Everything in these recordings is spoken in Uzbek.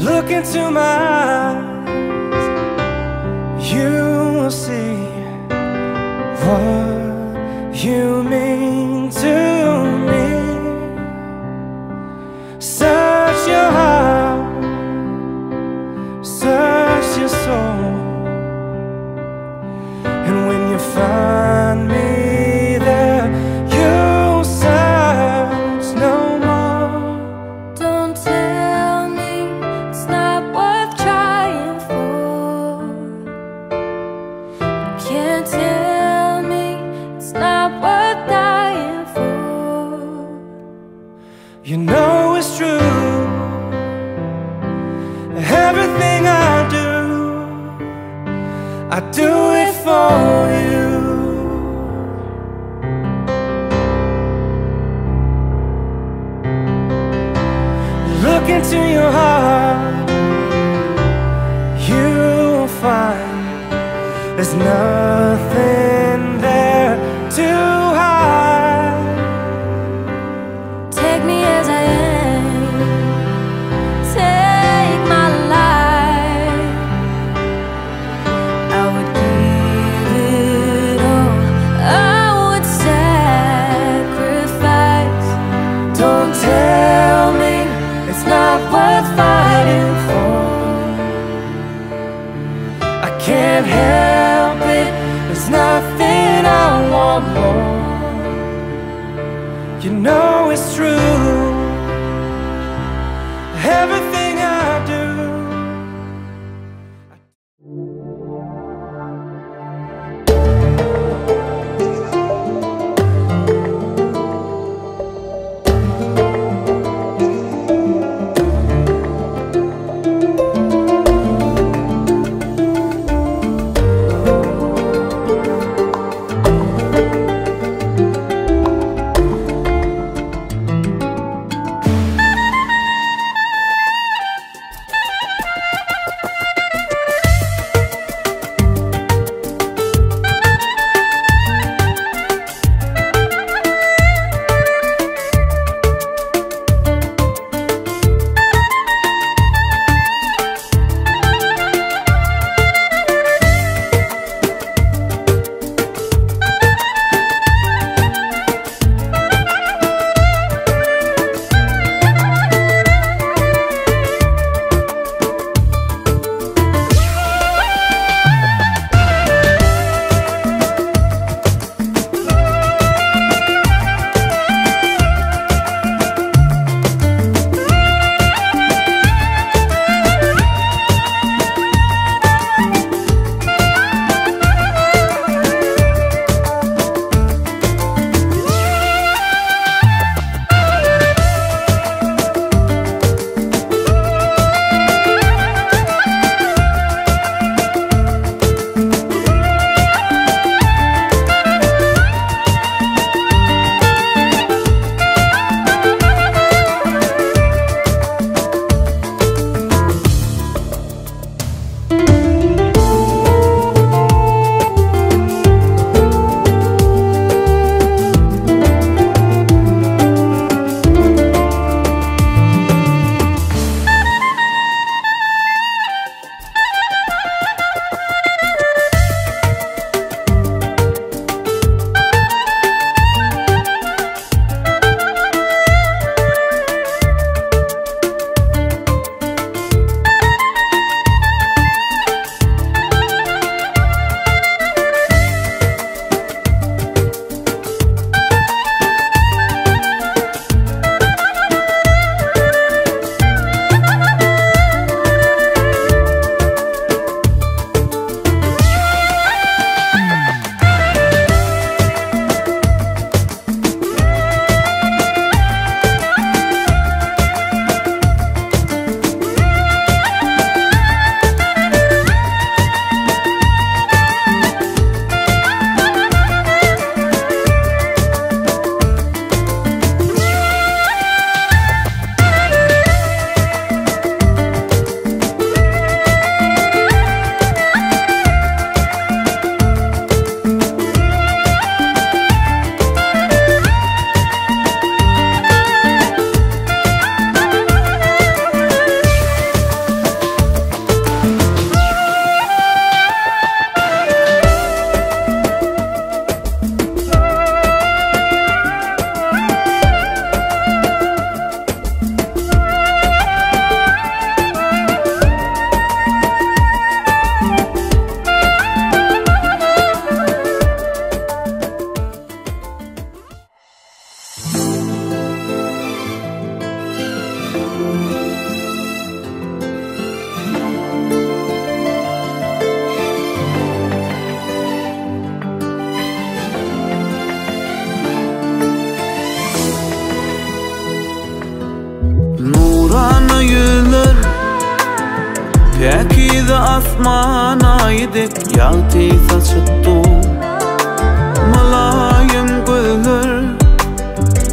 Look into my eyes, you will see what you mean to me. Search your heart, search your soul, and when you find me there, you'll search no more. Don't tell me it's not worth trying for. You can't tell me it's not worth dying for. You know it's true. Everything I do it for you. Look into your heart, you'll find there's nothing there to hide. Take me as I am, take my life. I would give it all, I would sacrifice. Don't tell me it's not worth fighting for. I can't help it, there's nothing I want more. You know it's true. Everything I do. Asman aydı yaltı saçıp dur. Mulayim gözler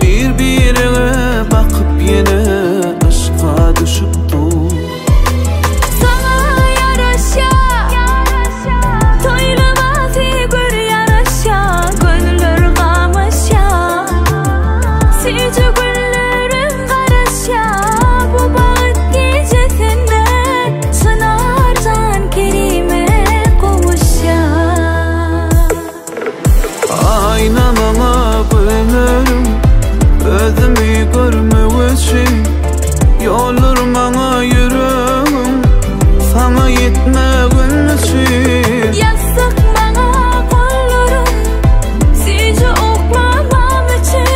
bir-birine bakıp yine aşka düşüp dur. Sana yaraşa, toylaması gör yaraşa, gönüller kamaşa, sücü güllerin karaşa. Bu baht gecesinde Çınarcan Kerim'e kavuşa. Ayna bana güllerim, özümü görmek için yolur bana yüreğim, sana yetmeğin için. Yastık bana kollarım, sizi oklamam için.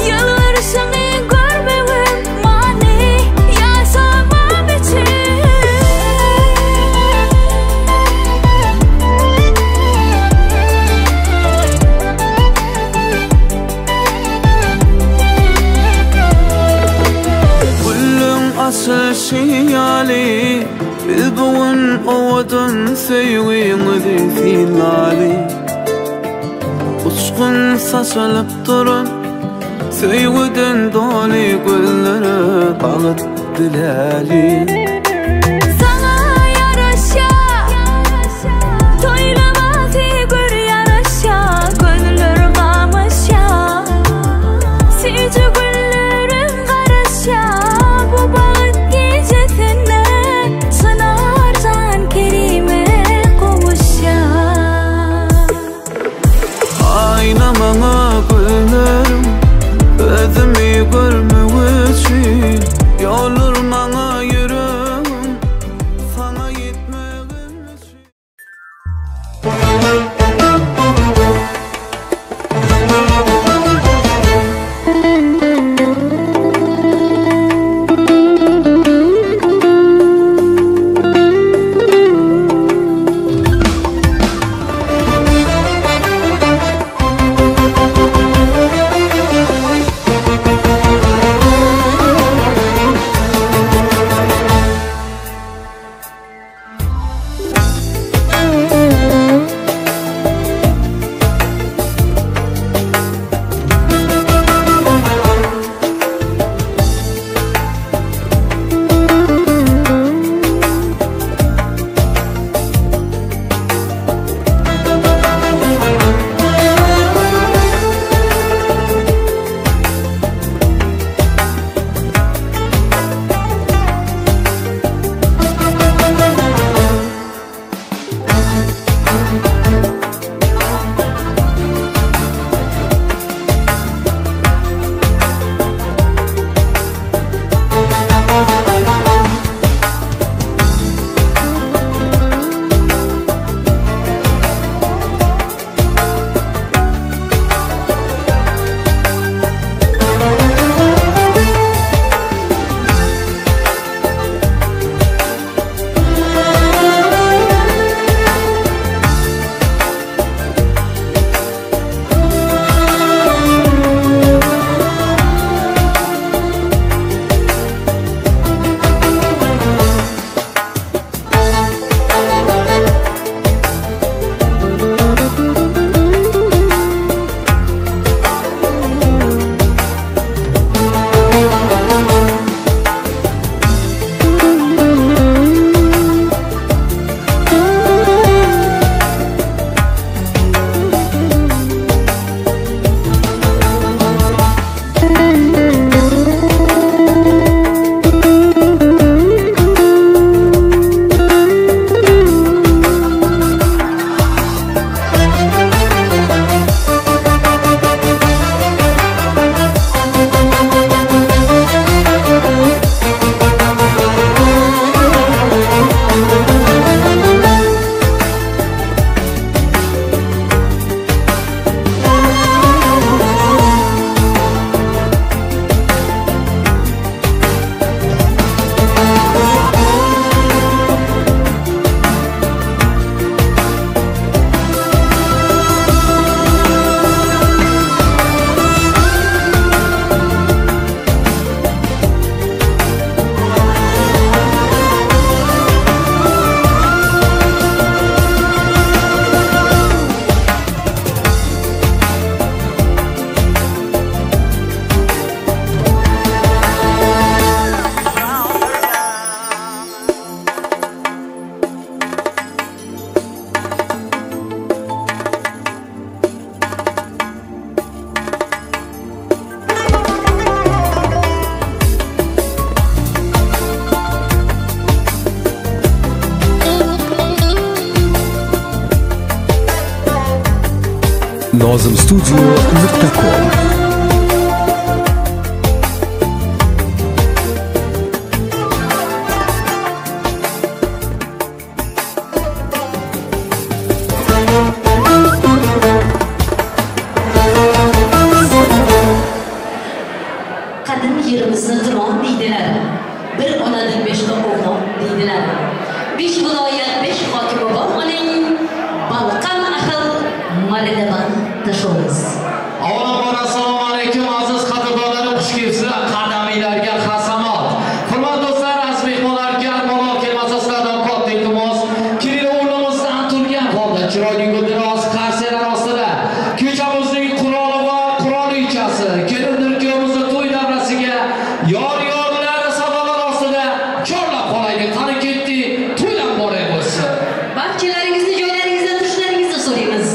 Yıllarışını görmemem, mani yaşamam için. Açılşı biz bugün ovadan sevgimizi finali. Uçkun saçılıp durun sevgiden dolu güllere balık dileli. Sana yaraşa, toylaması gör yaraşa, gönüller kamaşa, sücü güllerin karaşa. Bu baht gecesinde Çınarcan Kerim'e kavuşa. Ayna bana güllerim, özümü görmek için yolur bana yüreğim, nozimstudio.com. Qadim yerimizni Turon deydilar. Bir onadan beshta o'g'lon deydilar. 5 viloyat, 5 hokimi bor uning. Balqan ahil Maridaban tashovuz. Avvalambor assalomu alaykum aziz qadrdonlarim, xush kelibsizlar qadaminglarga hasanot. Hurmatli do'stlar, aziz mehmonlar, garmon kelmasa sizlardan katta iltimos. Kelinglar o'rnimizdan turgan holda chiroyli guldiroz qarsaklar ostida kechamizning quroli va qurolichasi kelindir kuyovimizni to'y davrasiga yor-yorlar sadolar ostida chorlab qolaylik. Qani ketdik, to'ydan boray bo'lsin. Barchalaringizni joylaringizdan turishlaringizni so'raymiz.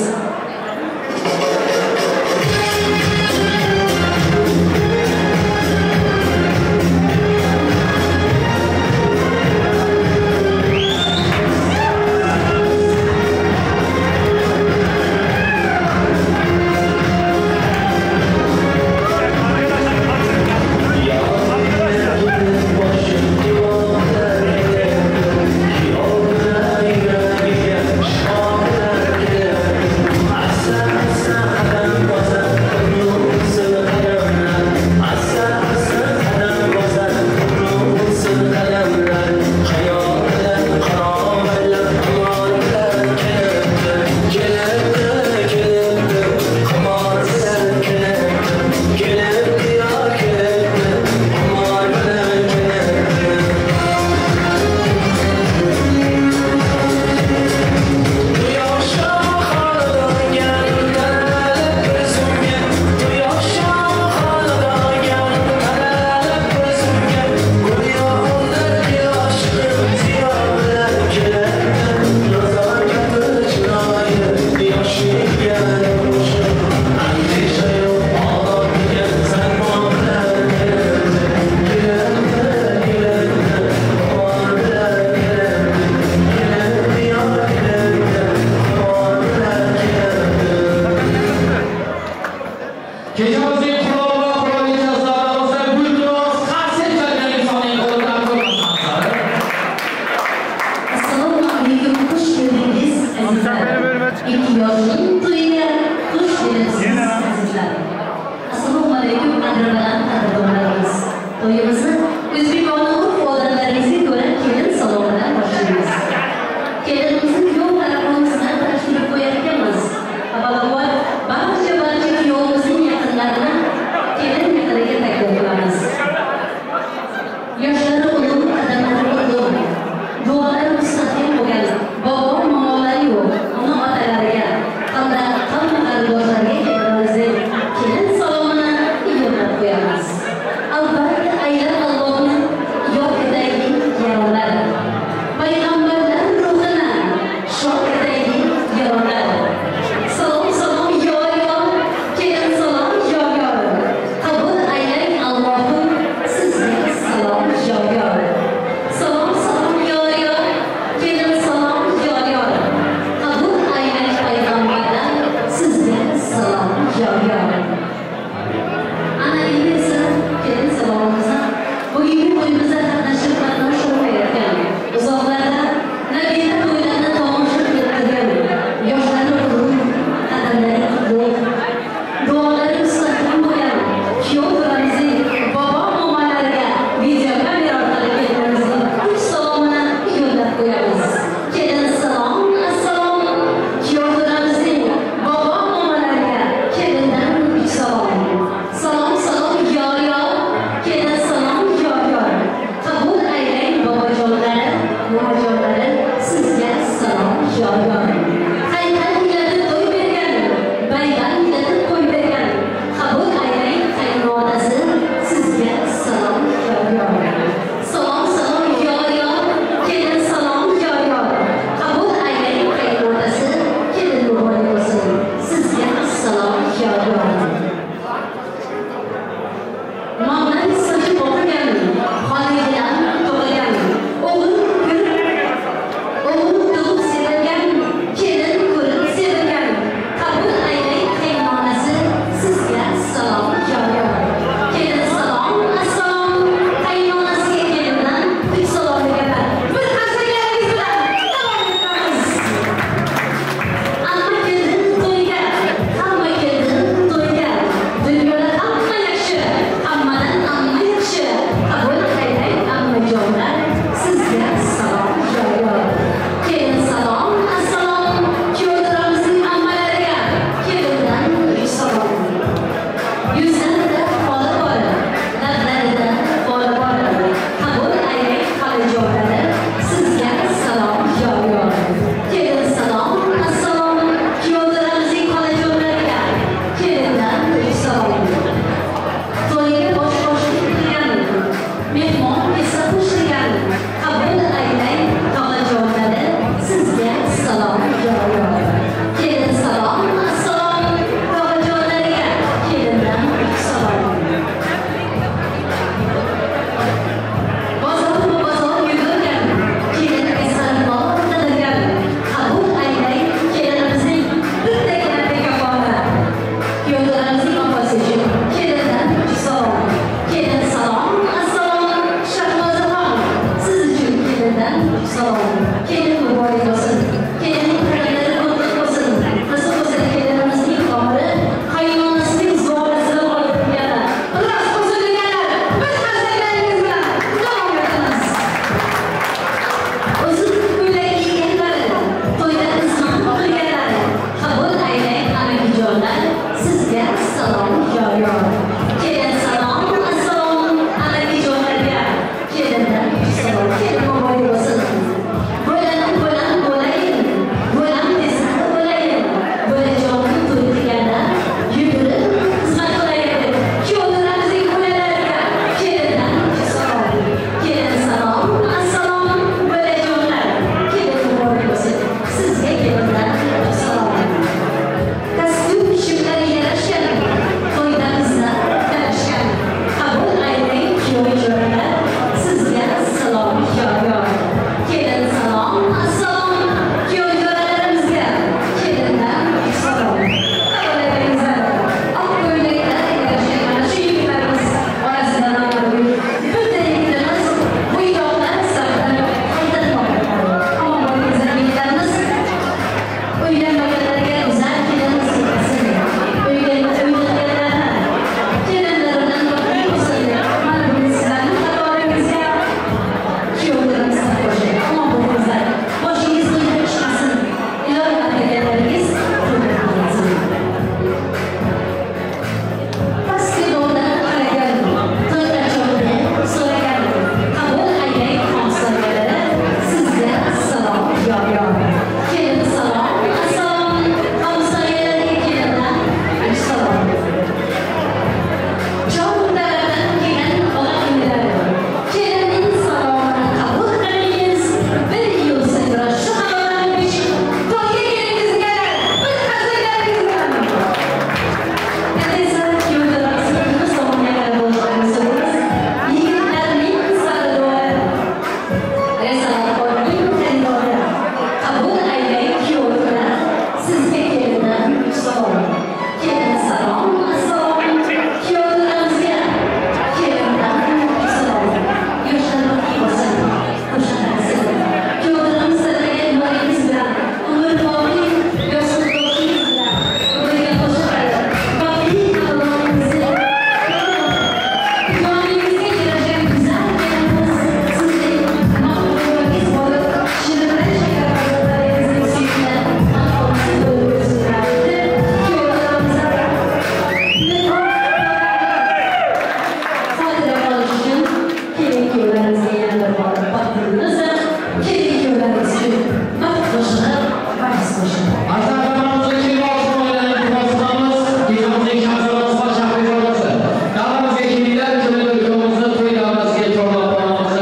Salom. Kelin muborak bo'lsin. Kelinning qadamlari qutlug' bo'lsin. Qizi bo'lsa kelinimizning qomiri qaynonasining zorasidan olib kelganlar. Rost bo'lsin deganlar, biz qarsaklaringiz bilan davom etamiz. Uzun ko'ylak kiyganlar, to'yda xizmat qilganlar, qabul aylang amakijonlar, sizga salom yor-yor. Kelin salom, assalom amakijonlarga. Kelindan salom, kelin muborak bo'lsin. Bo'lanim bo'lam bo'layin, bo'lam desa bo'layin. Bo'lajonim to'y qilganda yugurib xizmat qilayin deb kuyovlarimizning bo'lalariga kelindan salom. Kelin salom, assalom bo'lajonlar. Kelin muborak bo'lsin. Sizga kelindan salom. Kostyum shimlari yarashgan, to'yda qizlar talashgan. Qabul aylang kuyovjo'ralar, sizga salom yor-yor. Kelin salom, assalom kuyovjo'ralarimizga. Kelindan salom. Qabul aytingizlar. Oq ko'ylaklar yarashgan mana shu yigitlarimiz orasida bitta yigitimiz bo'ydoqlar safidan qaytarmoqda. Omon bo'lingizlar yigitlarimiz. Uylanmaganlarga go'zal kelin nasib etsin. Uylanganlarni kelinlar bilan baxtli bo'lsin. Mana bugun sizlarning qatoringizga kuyovlarimiz qo'shildi. Omon bo'lingizlar. Boshingiz to'ydan chiqmasin. Ilohi ataganlaringiz to'yda qilsin. Pastki do'mdan qaragan, to'yda cho'g'ni so'ragan. Qabul aylang xomsoyalari, sizga salom yor-yor. Kelin salom, assalom xomsoyalarga kelindan salom. Chog' tarafdan kelgan og'a-inilar, kelinning salomini qabul qilingiz. Bir yil so'ngra shu xabarlarni besh to'yga kelingiz deganlar, biz qarsaklaringiz bilan. Endi esa kuyovlarimizni qimiz tomonga qarab bo'lishlarini so'raymiz. Yigitlarning sardori, Risolatxonning xaridori, qabul aylang kuyovlar, sizga kelindan salom. Kelin salom, assalom kuyovlarimizga kelindan salom. Yoshlar baxtli bo'lsin, qo'shiqlasin. Kuyovlarimiz tanlagan yoringiz bilan, umrboqiy yostiqdoshingiz bilan birga qo'shiqlari, baxtli xonadoningizga yoningizga yarasha go'zal kelinimiz sizning mahbubangiz bo'lib, shirindan shakar farzandlaringizning suyukli anqovsi bo'lib o'tsinlar deb kuyovlarimizga xotira qolish uchun kelin kuyovlarimizga yana bir bor baxt tilaymiz. Kelin kuyovlarimiz uchun baxt qo'shig'i, vayz qo'shig'i. Azizlarimizni keyinroq oilaning iltimos kechimizning shahzodasi va shahrizodasi. Davramizga kelinglar, kelin ukamizni to'y davrasiga chorlab qolamiz.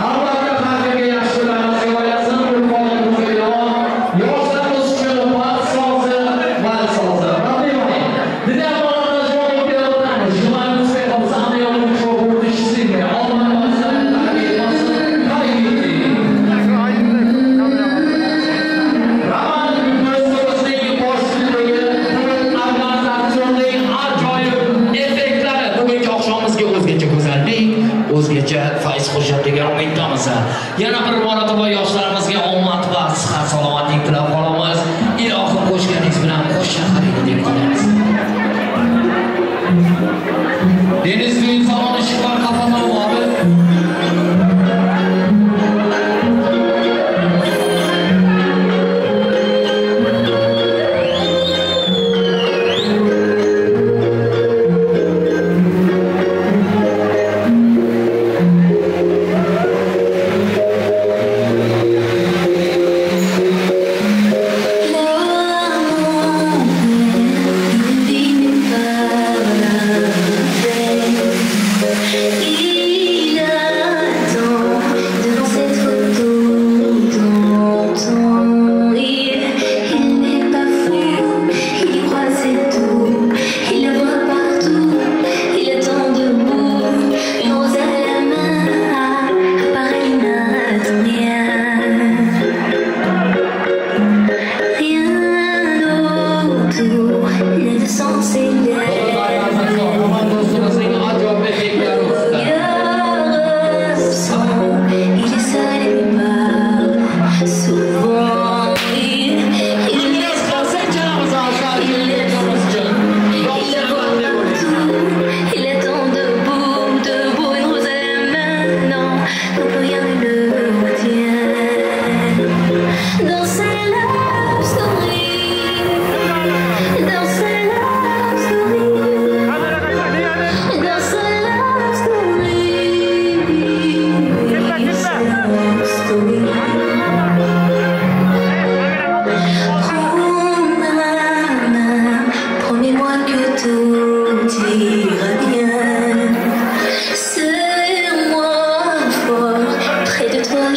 Albatta har kimga yaxshi kunlar nasib aylasin, urf-odatimizga binoan yoshlarimiz uchun baxt sozi, val sozi. Проблемай. Желаем успехов, самые лучшего будущего. Roman Gulbo'sning boshchiligidagi organizatsiyaning ajoyib effektlari bugungi oqshomimizga o'zgacha go'zallik, o'zgacha fayz qo'shadi degan umiddamiz. Yana bir marotaba yoshlarimizga omad va sihat salomatlik tilab qolamiz. Ilohim qo'shganingiz bilan qo'sha qaraydi deb tilaymiz. Deniz düğün salonu ışıklar kapatalım abi.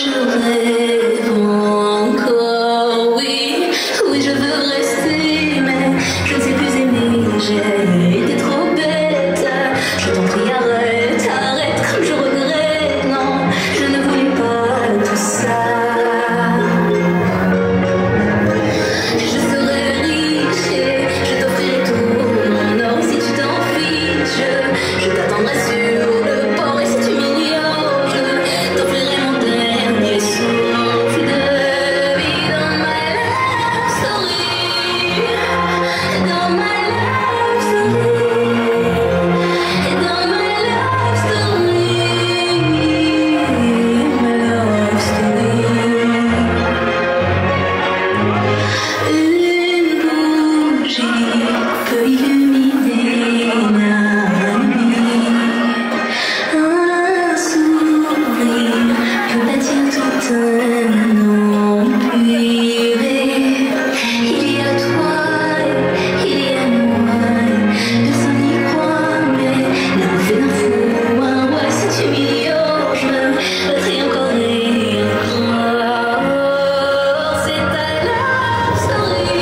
Je rêve encore, oui, oui, je veux rester, mais je ne sais plus aimer, j'ai été trop bête. Je t'en prie, arrête, arrête, comme je regrette, non, je ne voulais pas tout ça. Je serai riche et je t'offrirai tout mon or. Si tu t'en fiches, je t'attendrai sur le port. Et si tu m'ignores, je t'offrirai mon dernier souffle de vie. Dans ma love story, dans ma love story, dans ma love story, ma love story. Une bougie peut illuminer la nuit. Un sourire peut bâtir tout un empire. Il y a toi, il y a moi, personne n'y croit, mais l'amour fait d'un fou un roi. Si tu m'ignores, je me battrai encore et encore. C'est ta love story,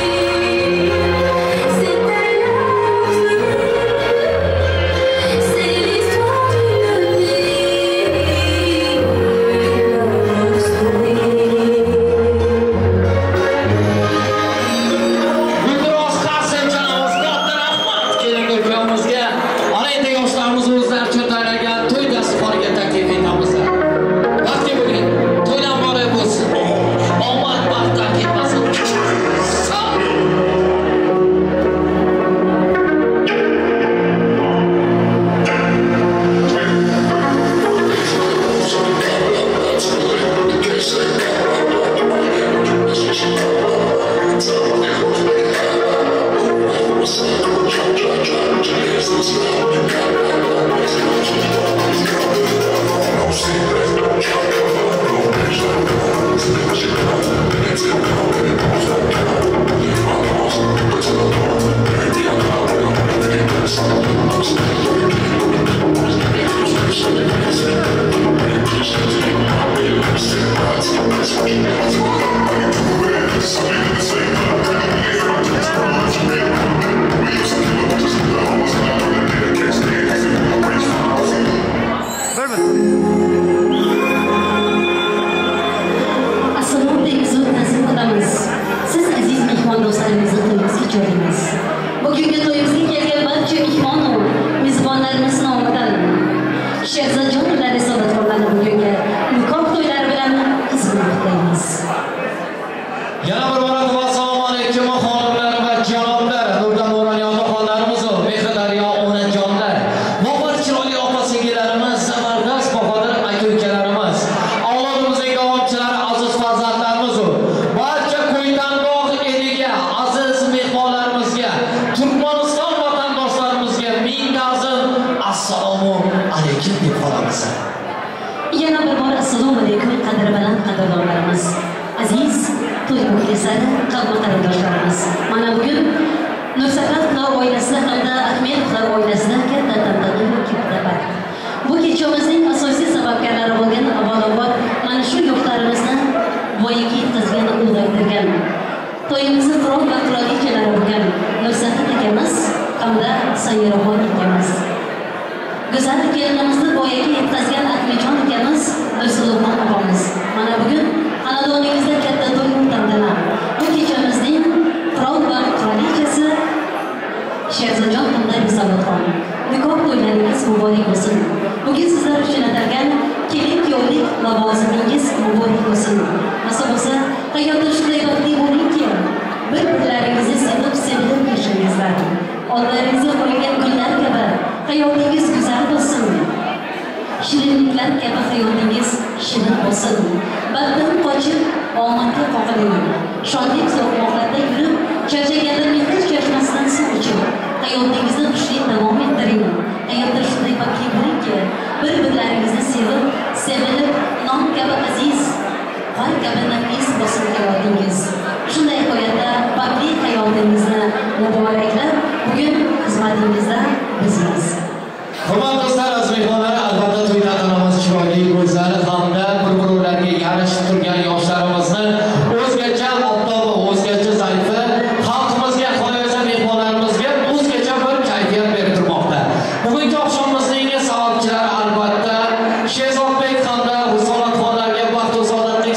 c'est ta love story, c'est l'histoire d'une vie, love story. Guldiroz Hasanjonimiz, katta rahmat kelin ukамizga. Ana endi yoshlarimiz o'zlari uchun tayyorlagan to'y dasturxoniga taklif etamiz. Baxtli bo'ling, to'ylar muborak bo'lsin. Omad baxtdan ketmasin. Sog' Assalomu alaykum, ta'zim qilamiz. Siz aziz mehmon do'stlarimizni to'yimizga chorlaymiz. Bugungi to'yimizga kelgan barcha mehmon u mezbonlarimiz nomidan Sherzodjon va risolatxonlarni bugungi nikoh to'ylari bilan qizg'in qutlaymiz. Yana bir marotaba assalomu alaykum xonimlar va janoblar, nurdan nuron yotoqxonlarimiz va mehri daryo onajonlar, mohir chiroyli opa singillarimiz, zabardast bahodir aka ukalarimiz, avlodimizning davomchilari, aziz farzandlarimiz va barcha Ko'ytangog' eliga, aziz mehmonlarimizga, Turkmaniston vatandoshlarimizga ming ta'zim assalomu alaykum deb qolamiz. Yana bir bor assalomu alaykum qadri baland qadrdonlarimiz, aziz to'y muxlislari, qavm qarindoshlarimiz. Mana bugun Nursafar oilasida hamda Ahmedovlar oilasida katta tantana va katta baxt. Bu kechamizning asosiy sababkorlari bo'lgan avvalambor mana shu yoshlarimizni voyaga yetkazgan, ulg'aytirgan, to'yimizni qirol va qiralichalari bo'lgan Nursafar akamiz hamda Sayyiraxon akamiz. Go'zal kelinimizni voyaga yetkazgan Ahmedjon akamiz, Nursulton opamiz. Mana bugun xonadoningizda katta to'y tantana. Bu kechamizning qirol va qirolichasi Sherzodjon hamda Risolatxon. Nikoh to'ylaringiz muborak bo'lsin. Bugun sizlar uchun atalgan kelin kuyovlik lavozimingiz muborak bo'lsin. Nasib bo'lsa, hayotda shunday baxtli bo'lingki, bir-birlaringizni sevib, sevilib yashangizlar. Oldlaringizga qo'yilgan gullar kabi hayotingiz go'zal bo'lsin. Shirinliklar kabi hayotingiz shirin bo'lsin. Baxtdan qochib, omadga qoqiling. Shodlik so'qmoqlarda yurib, charchaganda mehr chashmasidan suv iching. Hayotingizni xushlik davom ettiring. Hayotda shunday baxtli bo'lingki, bir-birlaringizni sevib, sevilib, non kabi aziz, qor kabi nafis bo'lsin hayotingiz. Shunday hayotda baxtli hayotingizni muboraklab, bugun xizmatingizda bizmiz. Hurmatli do'stlar, aziz mehmonlar, albatta to'y tantanamiz chiroyli, go'zal hamda bir-birlariga yarashib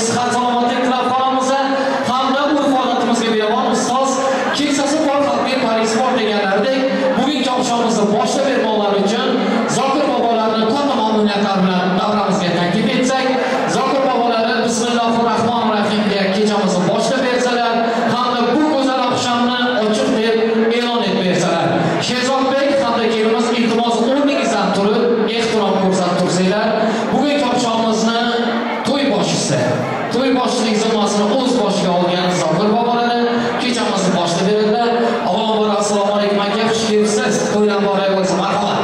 sihat salomatlik tilab qolamiz hamda urf-odatimizga bevor ustoz keksasi bor xalqning parisi bor deganlaridek bugungi oqshomimizni boshlab bermoqlari uchun Zokir bobolarni katta mamnuniyatlar bilan davramizga taklif etsak, Zokir bobolari Bismillahirrohmanirrohim deya kechamizni boshlab bersalar hamda bu go'zal oqshomni ochiq deb e'lon etib bersalar. Sherzodbek hamda kelinimiz iltimos o'rningizdan turib ehtirom ko'rsatib tursanglar, bugungi oqshomimizni to'y boshchisi, to'y boshilik zimmasini o'z boshiga olgan Zokir bobolari kechamizni boshlab beradilar. Avvalambor assalomu alaykum aka, xush kelibsiz. To'ylar muborak bo'lsin, marhamat.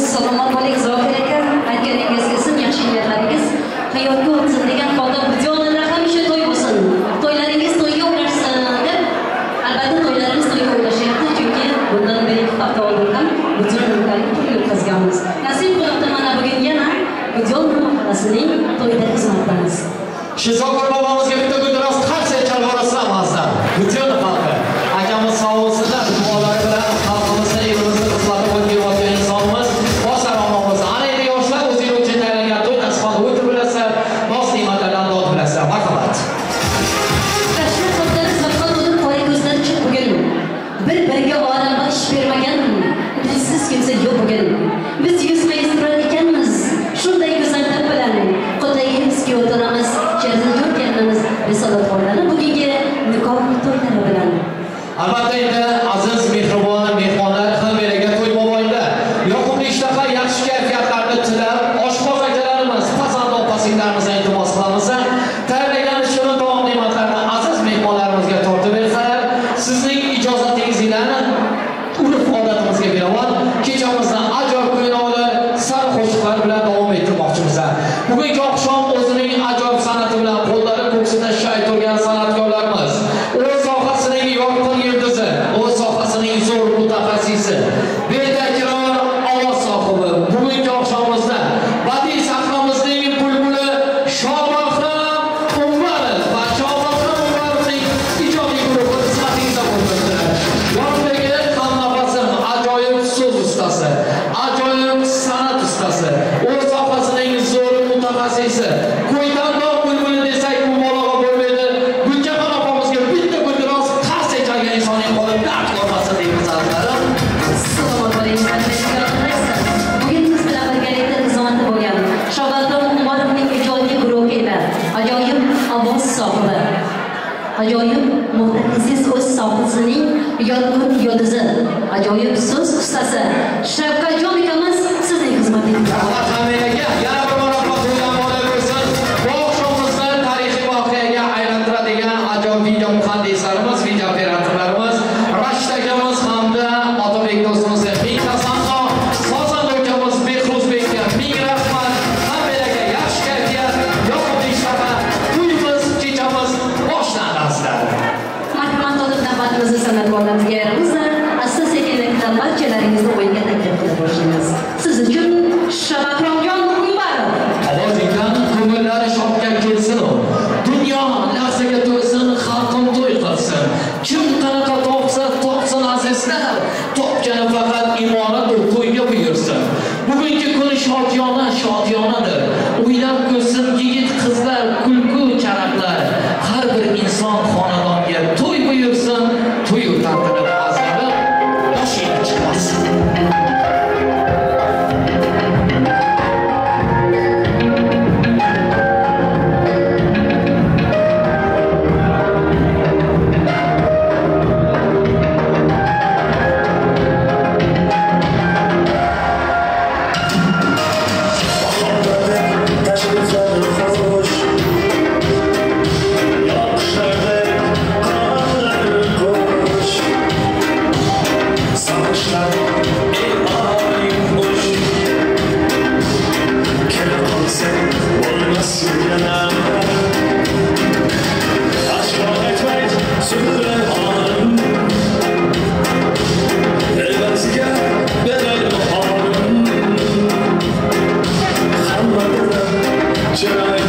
Salomat bo'ling Zokir aka, aytganingiz kelsin, yaxshi niyatlaringiz hayotga o'tsin degan holda bujonlar hamisha to'y bo'lsin, to'ylaringiz to'yga ulashsin deb. Albatta to'ylarimiz to'yga ulashyapti, chunki bundan 1-2 hafta oldin ham butun to'y o'tkazganmiz. Nasib qilibdi mana bugun yana Bujon mahallasining to'yida xizmatdamiz. Zokir bobomizga bitta guldiroz qarsak chalib yuborasizlar. Butun xalqi akamiz sog' bo'lsinlar, duolari bilan xalqimizni, elimizni xizmatga qo'yib kelayotgan insonimiz. Ana endi yoshlar o'zinglar uchun tayyorlangan to'y dasturxonni o'tirib bilasizlar, noz ne'matlardan dod bilasizlar. Marhamat. Tashla qo'llari soqqan o'lib qora ko'zlar chiq bugun. Bir-biriga olamga ish bermagan, dilsiz kimsa yo'q bugun. Biz yuzma-yuz turar ekanmiz, shunday go'zallik bilan qudayimizga o'tiramiz, yo'rganimiz risolatxonlarni bugungi nikoh to'ylari bilan. Albatta endi aziz mehribon mehmonlar, hammalarga to'y mo'boylar, yoqimli ishtaha, yaxshi kayfiyatlarni tilab, oshpaz akalarimiz, pazanda opa-singillarimizni iltimos qilamiz. Tayyorlagan shirin taom ne'matlarni aziz mehmonlarimizga tortib bersalar, sizning ijozatingiz bilan urf-odatimizga binoan kechamizni ajoyib kuylar, sar qo'shiqlar bilan davom ettirmoqchimiz. Bugungi oqshom o'zining ajoyib san'ati bilan qo'llari ko'ksida shay turgan san'atkorlarimiz, o'z sohasining yorqin yulduzi, o'z sohasining zo'r mutaxassisi, betakror ovoz sohibi, bugungi oqshomimizda badiiy sahnamizning bulbuli Shobahram Umarov va Shobahram Umarovning ijodiy guruhi xizmatingizda bo'ldi. Yonidagi hamnafasim ajoyib so'z ustasi, ajoyib san'at ustasi, o'z sohasining zo'r mutaxassisi, Ko'ytandog' bulbuli desak mubolag'a bo'lmaydi. Gulchahon opamizga bitta guldiroz qarsak chalgan insonning qo'li dard ko'rmasin deymiz azizlarim. Salomat bo'ling. Bugun biz bilan birgalikda xizmatda bo'lgan Shobahrom Umarovning ijodiy guruhi ila ajoyib ovoz sohibi, ajoyib mutaxassis, o'z sohasining yorqin yulduzi, ajoyib so'z ustasi Shavkatjon akamiz sizning xizmatingizda. Rahmat hammaga. Yana bir marotaba to'ylar muborak bo'lsin. Bu oqshomimizni tarixiy voqeaga aylantiradigan ajoyib video muhandislarimiz, video operatorlarimiz, Rashid akamiz hamda Otabek do'stimizga ming tasanno, sozanda ukamiz Behruzbekka ming rahmat. Hammalarga yaxshi kayfiyat, yoqimli ishtaha, to'yimiz, kechamiz boshlandi azizlar. Marhamat olib navbatimizni san'atkorlarimizga ayiramiz. Asta sekinlikdan barchalaringizni o'yinga taklif qilib boshlaymiz. So'zlari xo'sh, yoqishlardek qonlari qo'sh. Sog'ishlar ey oyim bo'sh, kela qolsang bo'lmas yana. Aşka etmek Züleyhan'ım, evaziga beray bahorim. Hammadan chiroyli.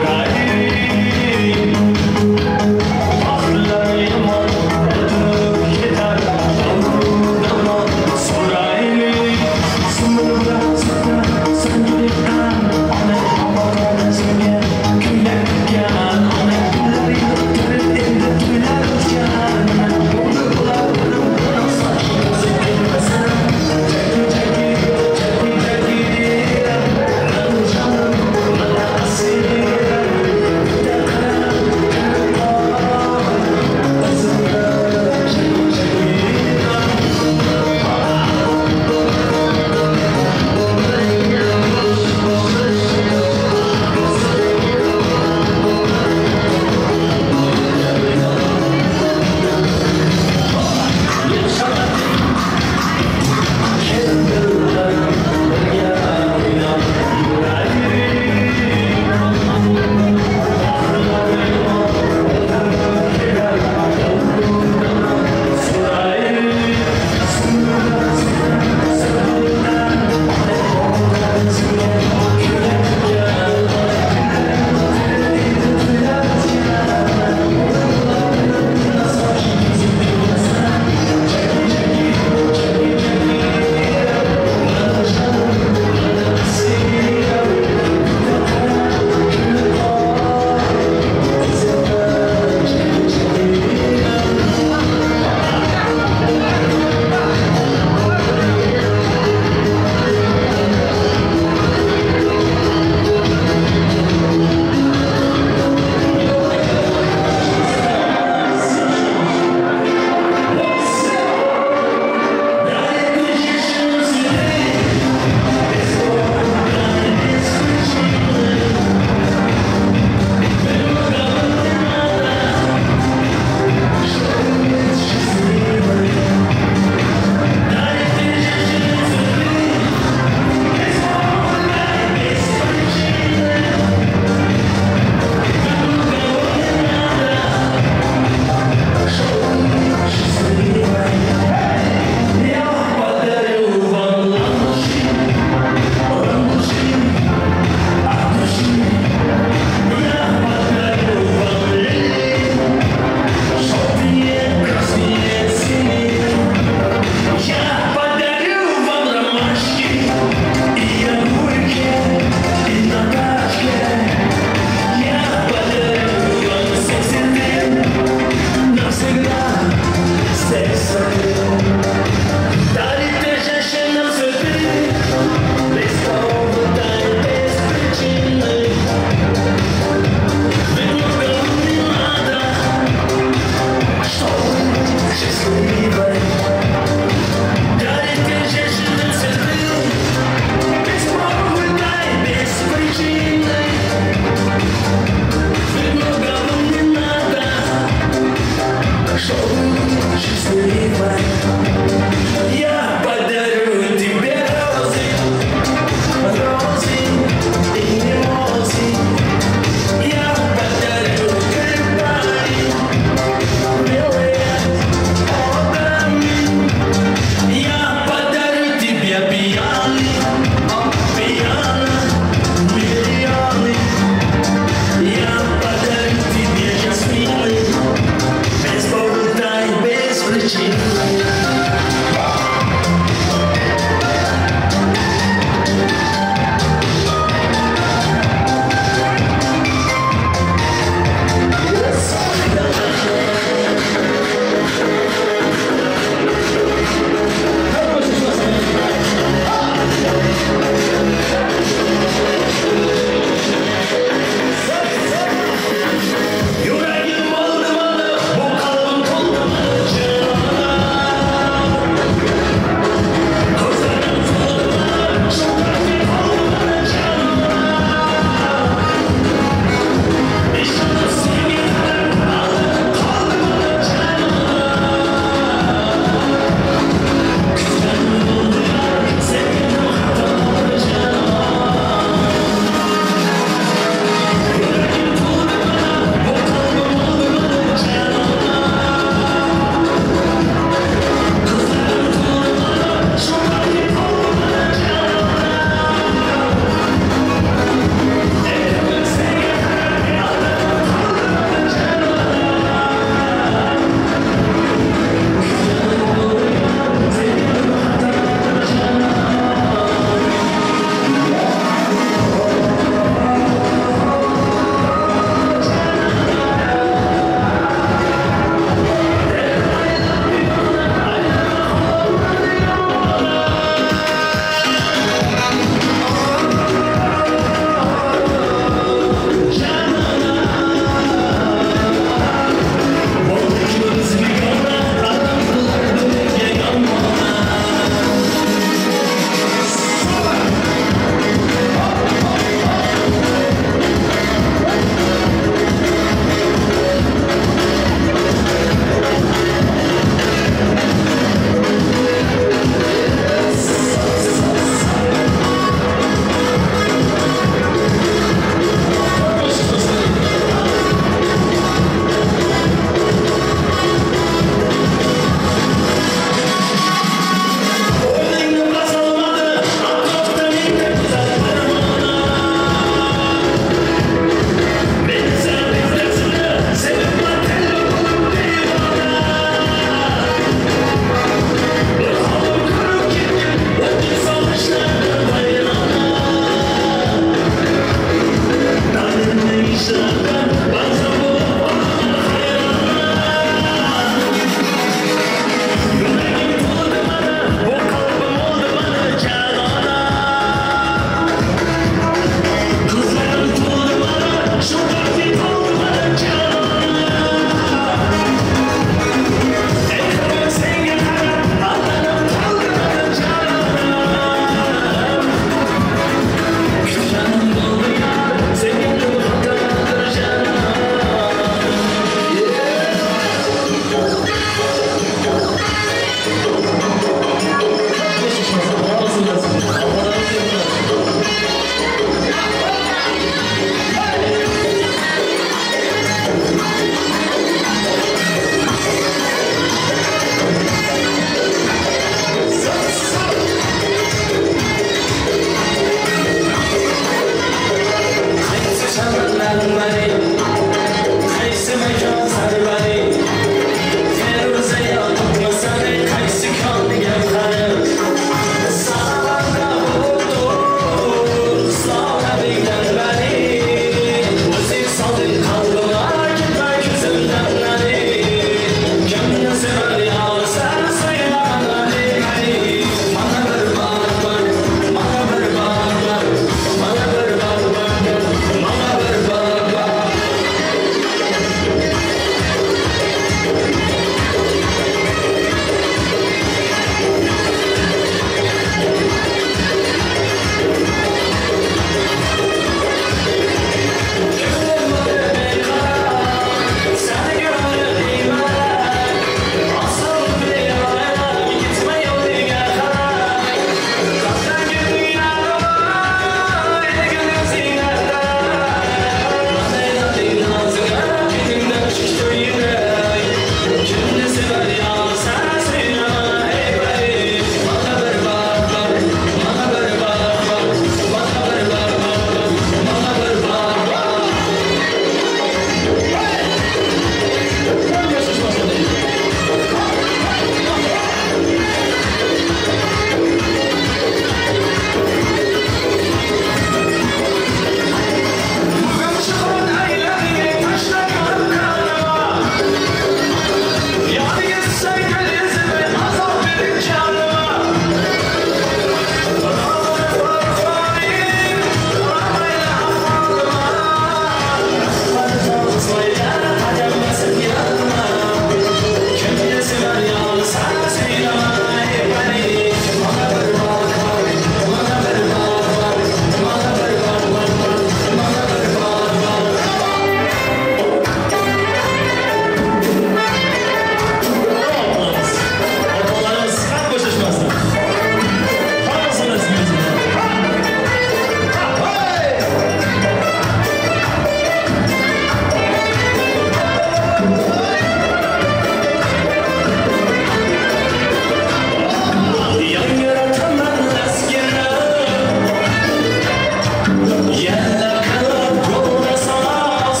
Yana qilib qo'lda soz,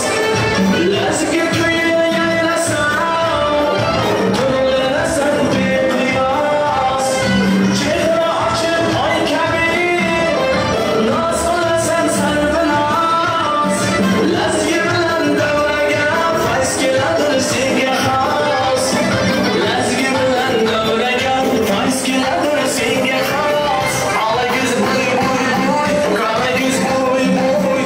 lazgi kuyi yaylasan, ko'nglinasan beqiyos. Chehra ochib oy kabi, noz qilasan sarvinoz. Lazgi bilan davraga fayz keladir senga xos. Lazgi bilan davraga fayz keladir senga xos. Ola yuz bo'y bo'y bo'y, qora yuz bo'y bo'y.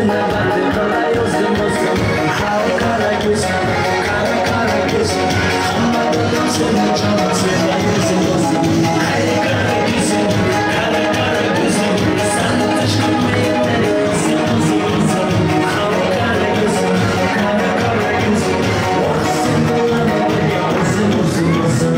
Seni bandi qilay o'zim o'zim. Har qara ko'zim, qara qara ko'zim, hamma bilan seni jonim sevay o'zim o'zim. Hey qara ko'zim, qara qara ko'zim, sani tashqi meni o'zim o'zim o'zim. Har qara ko'zim, qara qara ko'zim, oh sen bilan birga o'zim o'zim o'zim.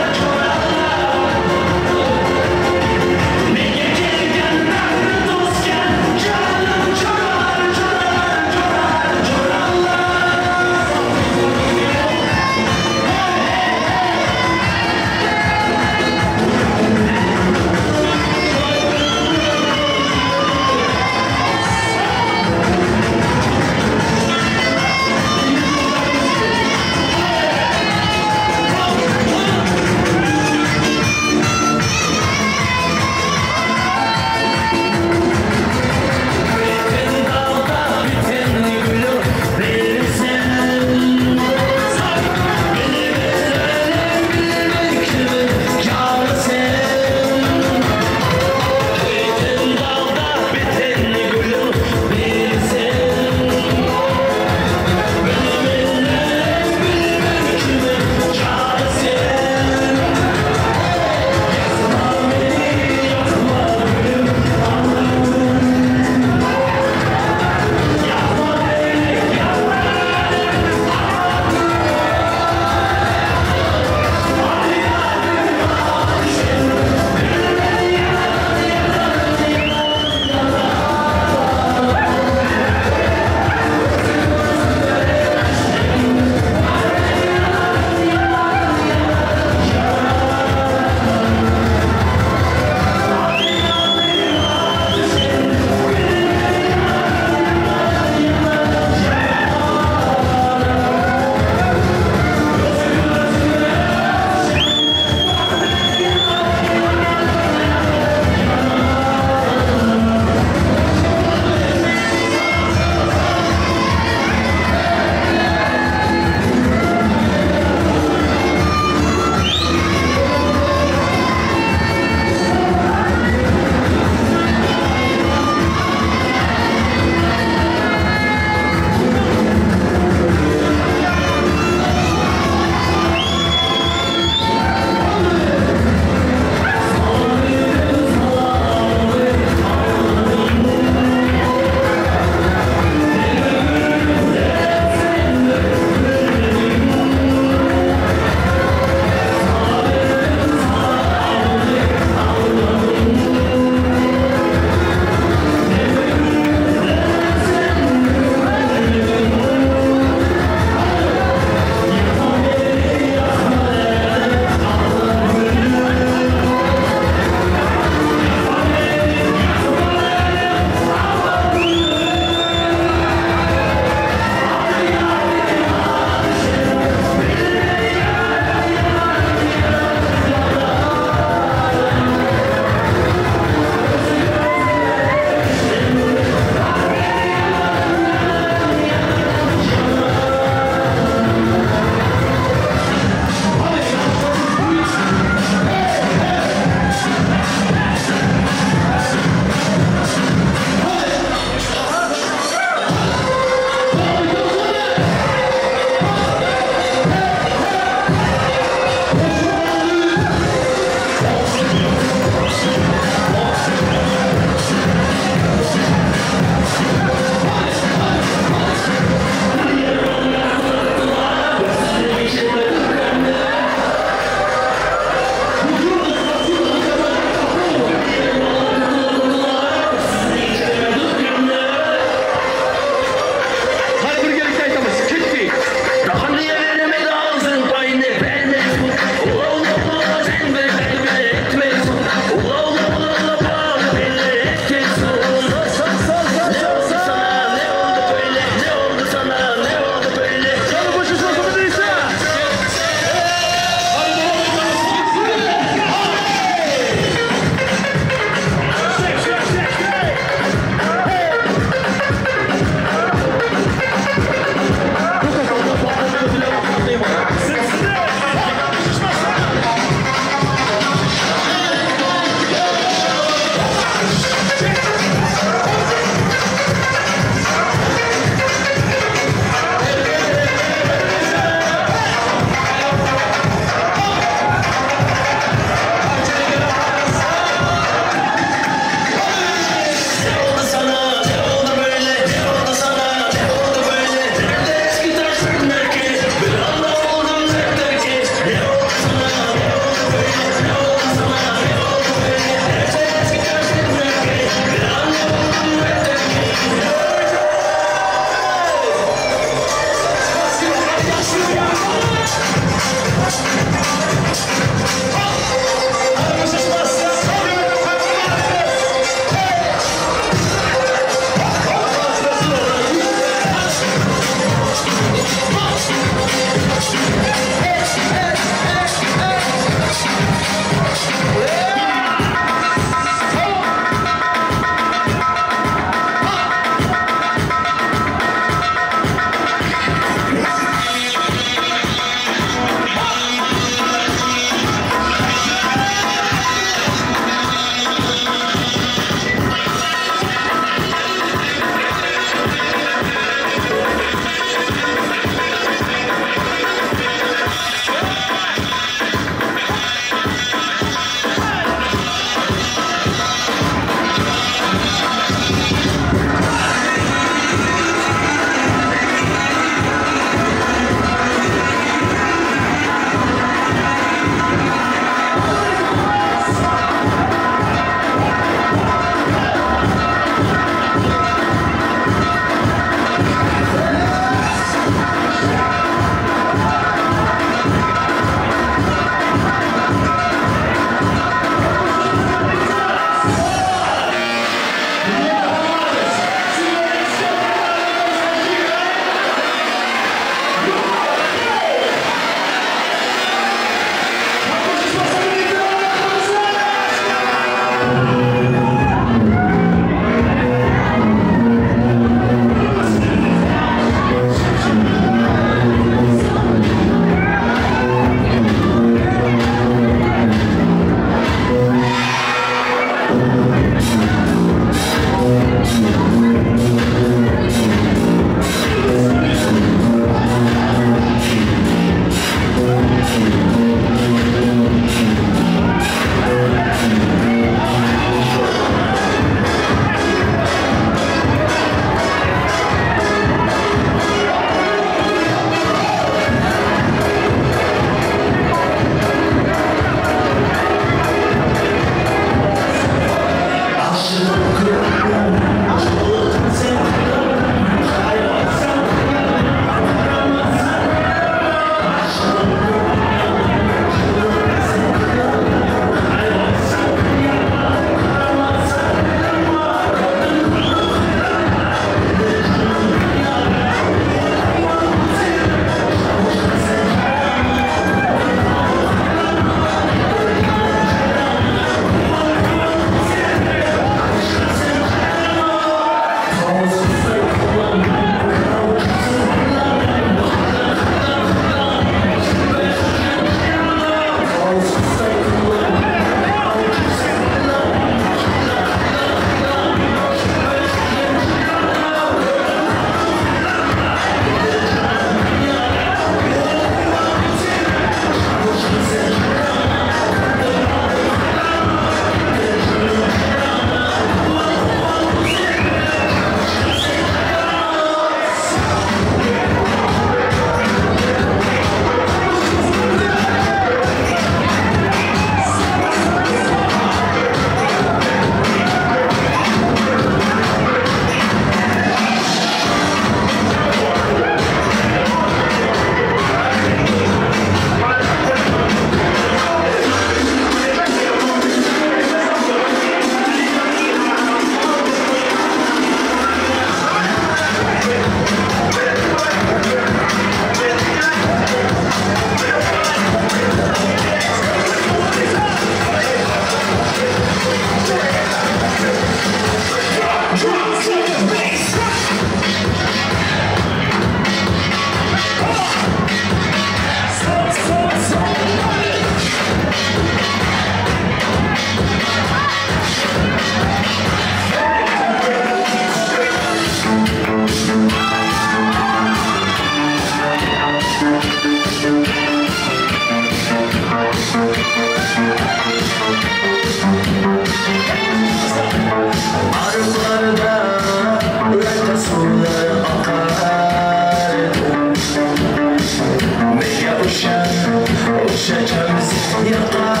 O'sha chamiz yoqar.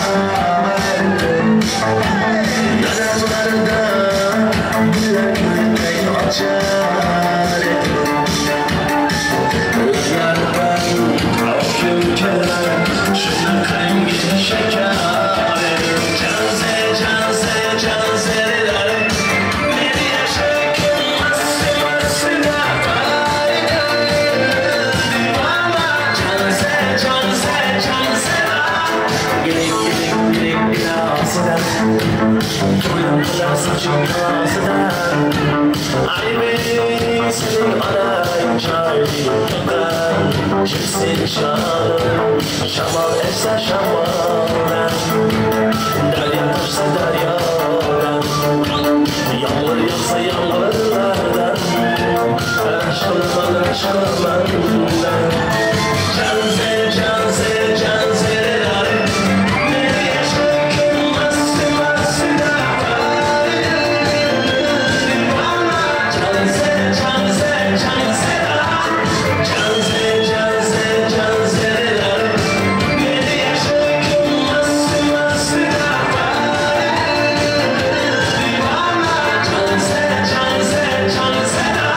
Daralarda gullar gulday ochar. Lablardan okim kelar, shunaqangi shakar. Janze, janze, janzelar, meni yashakim masti mastida. Janze, janze, janzelar. Girik, girik, girik binasidan, To'yim soching rosidan. Ay sening onang chiroyli to'qim, Jimsin jonim, shamol esa shamoldan, Daryo toshsa daryodan, Yomg'ir yog'sa yomg'irlardan, Rashk qilaman, rashk qilaman. Janze, janze, janzelar, meni yashakim masti mastida. Janze, janze, janzelar, janze, janze, janzelar, meni yashakim masti mastida. Janze, janze, janzelar.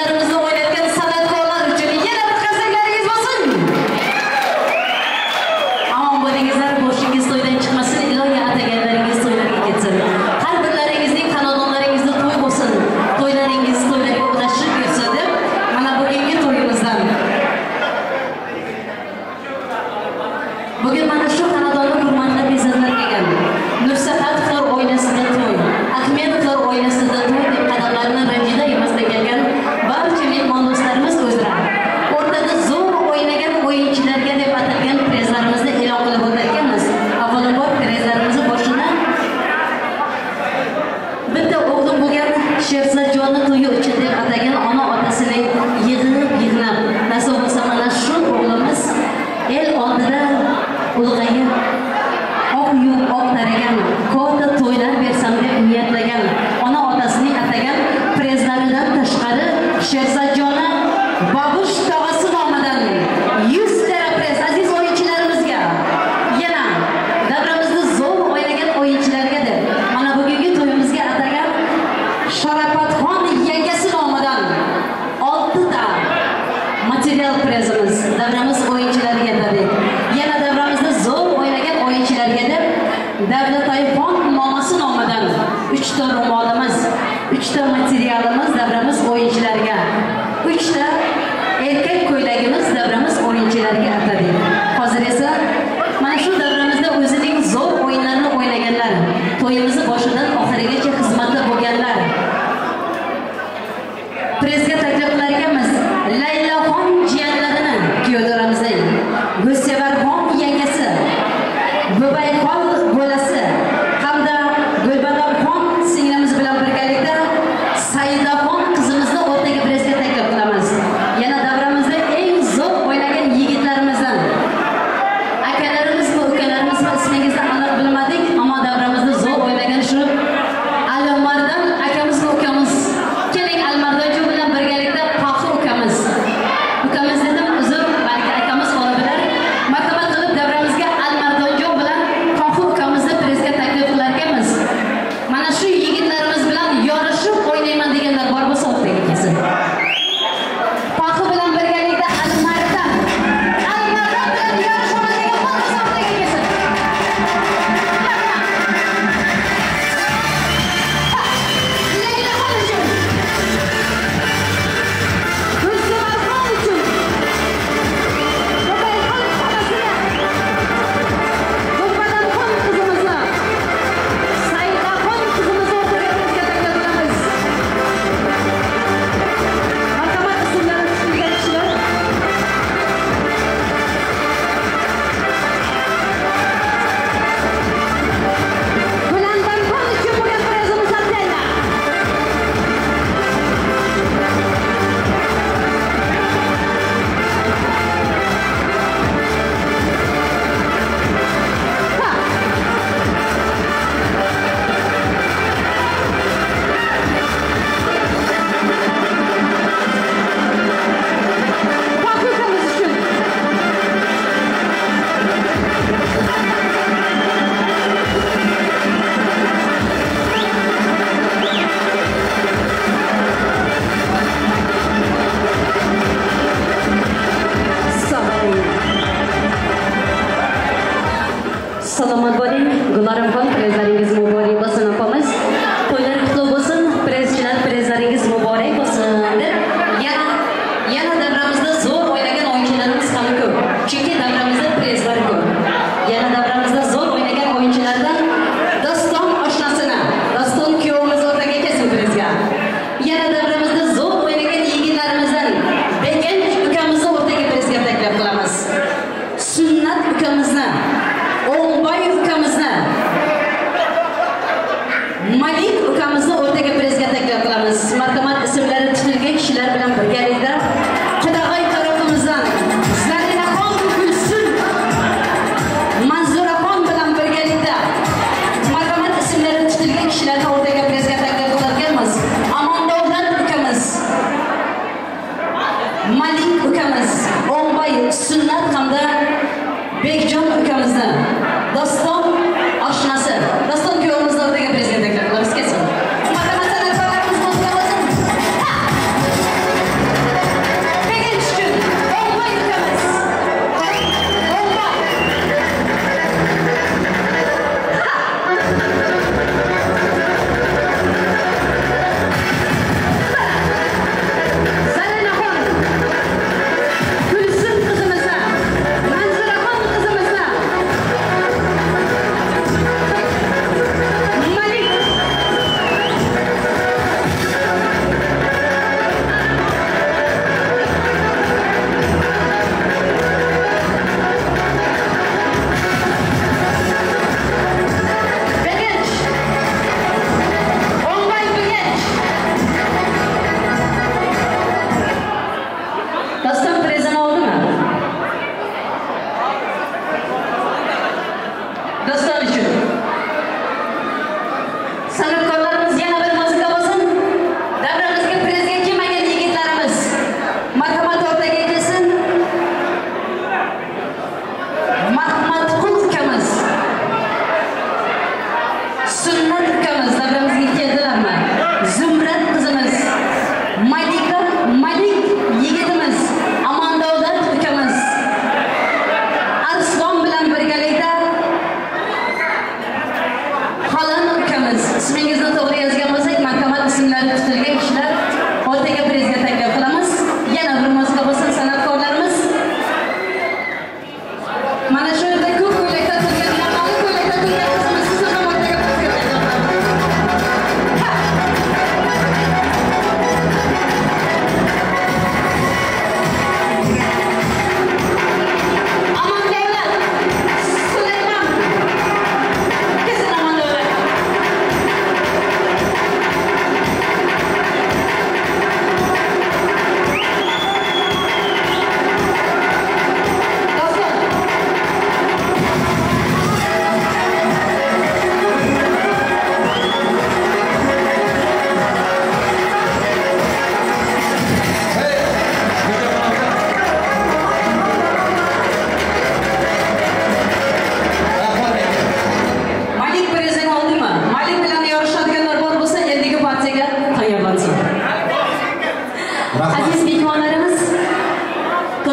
O'yinlarimizni o'ynatgan san'atkorlar uchun yana bir qarsaklaringiz bo'lsin. Omon bo'lingizlar, boshingiz to'ydan chiqmasin, ilohiy ataganlaringiz to'ylarga ketsin. Har birlaringizning xonadonlaringizda to'y bo'lsin, to'ylaringiz to'ylarga ulashib yursin deb mana bugungi to'yimizdan. Bugun mana shu xonadonni hurmatli bezatlar kelgan. Nursahatovlar oilasida to'y, Ahmedovlar oilasida to'y deb qadamlarini ranjida emasdan kelgan barcha mehmon do'stlarimiz o'zlari o'rtada zo'r o'ynagan o'yinchilarga deb atalgan prezlarimizni e'lon qilib o'tarkanmiz. Avvalambor prezlarimizni boshini bitta o'g'lim bo'lgan Sherzodjonni to'yi uchun deb atagan ona otasining yig'inib nasib bo'lsa mana shu o'g'limiz el oldida ulg'ayib oq yuvib oq taragan katta to'ylar bersam deb niyatlagan ona otasining atagan prezlaridan tashqari Sherzodjoni Babush tog'asi nomidan 100 ta prez aziz o'yinchilarimizga, yana davramizni zo'r o'ynagan o'yinchilarga deb mana bugungi to'yimizga atagan Sharofatxon yangasi nomidan 6 ta material prezimiz davramiz o'yinchilariga dedik. Yana davramizda zo'r o'ynagan o'yinchilarga deb Davlatayxon momasi nomidan 3 ta ro'molimiz, 3 ta materialimiz davramiz o'yinchilariga, 3 ta erkak ko'ylagimiz davramiz o'yinchilariga atadik. Hozir esa mana shu davramizda o'zining zo'r o'yinlarini o'ynaganlar, to'yimizni boshidan oxirigacha xizmatda bo'lganlar prezga taklif qilar ekanmiz. Laylaxon jiyanlarini kuyovdoramizning Gulsevarxon yangasi, Bubayxon bolasi hamda Gulbadamxon singlimiz bilan birgalikda Saidaxon qizimizni o'rtaga prezga taklif qilamiz. Yana davramizda eng zo'r o'ynagan yigitlarimizdan akalarimizmi, ukalarimizmi ismingizni aniq bilmadik, ammo davramizda zo'r o'ynagan shu Alimardon akamizmi, ukamiz. Keling, Alimardonjon bilan birgalikda Faxr ukamiz. Ukamiz dedim, uzr, balki akamiz bo'la bilar. Marhamat qilib davramizga Alimardonjon bilan Faxr ukamizni prezga taklif qilar ekanmiz. Mana shu yigitlarimiz bilan yorishib o'ynayman deganlar bor bo'lsa o'rtaga kelsin. Faxr bilan birgalikda Alimardon. Alimardon bilan yorishaman degan bor bo'lsa o'rtaga kelsin. Laylaxon uchun, Gulsevarxon uchun, Bubayxon xolasini, Gulbadamxon qizimizni, Saidaxon qizimizni o'rtaga prezga taklif qilamiz. Marhamat, ismlari tutilgan kishilar. Gulandamxon uchun bo'lgan prezimiz отдельно. Faxr ukamiz uchun. Salomat bo'ling, Gularimxon, prezlaringiz muborak bo'lsin opamiz. To'ylar qutlug' bo'lsin, prezchilar prezlaringiz muborak bo'lsin deb yana davramizda zo'r o'ynagan o'yinchilarimiz ham ko'p. Chunki davramizda prezlar ko'p. Yana davramizda zo'r o'ynagan o'yinchilardan Doston oshnasini, Doston kuyovimiz o'rtaga kelsin prezga. Yana davramizda zo'r o'ynagan yigitlarimizdan Beganch ukamizni o'rtaga prezga taklif qilamiz. Sunnat ukamizni, O'ngboy ukamizni, Malik ukamizni o'rtaga prezga taklif qilamiz. Marhamat, ismlari tutilgan kishilar bilan birgalikda Qudag'oy tarafimizdan Zarinaxon Gulsun, Manzuraxon bilan birgalikda marhamat, ismlari tutilgan kishilarni o'rtaga prezga taklif qilarkanmiz. Amon Davlat ukamiz, Malik ukamiz, O'ngboy, Sunnat hamda Bekjon ukamizni, Doston oshnasi, Doston kuyovimizni o'rtaga prezga taklif qilamiz. Kelsin. Marhamat, san'atkorlarimiz qo'lga bo'lsin. Ha!